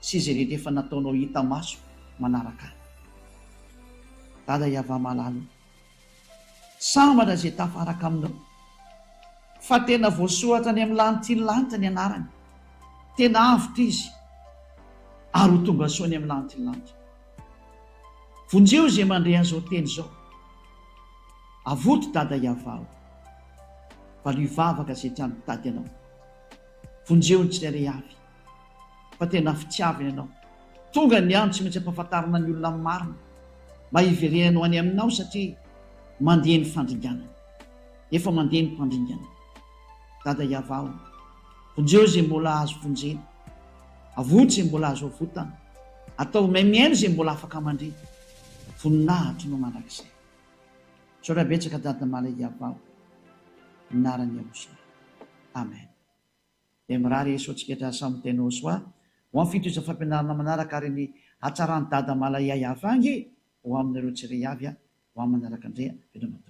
sy izay rehetra efa nataonao hita maso manaraka ahy. Dada Yavah malala o. Sambatra izay tafaraka aminao. Fa tena voasoratra any amin'ny lanitry ny lanitra ny anarany. Tena avotra izy ary ho tonga soa any amin'ny lanitry ny lanitra. Vonjeo izay mandre an'izao teny izao. Avoto Dada Yavah o. Valio vavaka izay trano mitady anao. Vonjeo ny tsirairay avy. Fa tena fitiavana ianao. Tonga ny andro tsy maintsy ampahafantarina ny olona ny marina mba hiverenany ho any aminao satria mandeha ny fandringanana. Efa mandeha ny mpandringana. Dada Yavah o! Vonjeo izay mbola azo vonjena. Avoto izay mbola azo avotana. Ataovy mahay mihaino izay mbola afaka mandre. Voninahitro no mandrakizay. Misaotra betsaka Dada Malay Yavah o! Anaran'i Yahushua. Amen. Dia mirary soa antsika hatrany samy tena ho soa ho amin'ny fitohizan'ny fampianarana manaraka ary ny hatsaran'i Dada Malay Yavah ange ho aminareo tsirairay avy ho amin'ny manaraka indray veloma tompoko.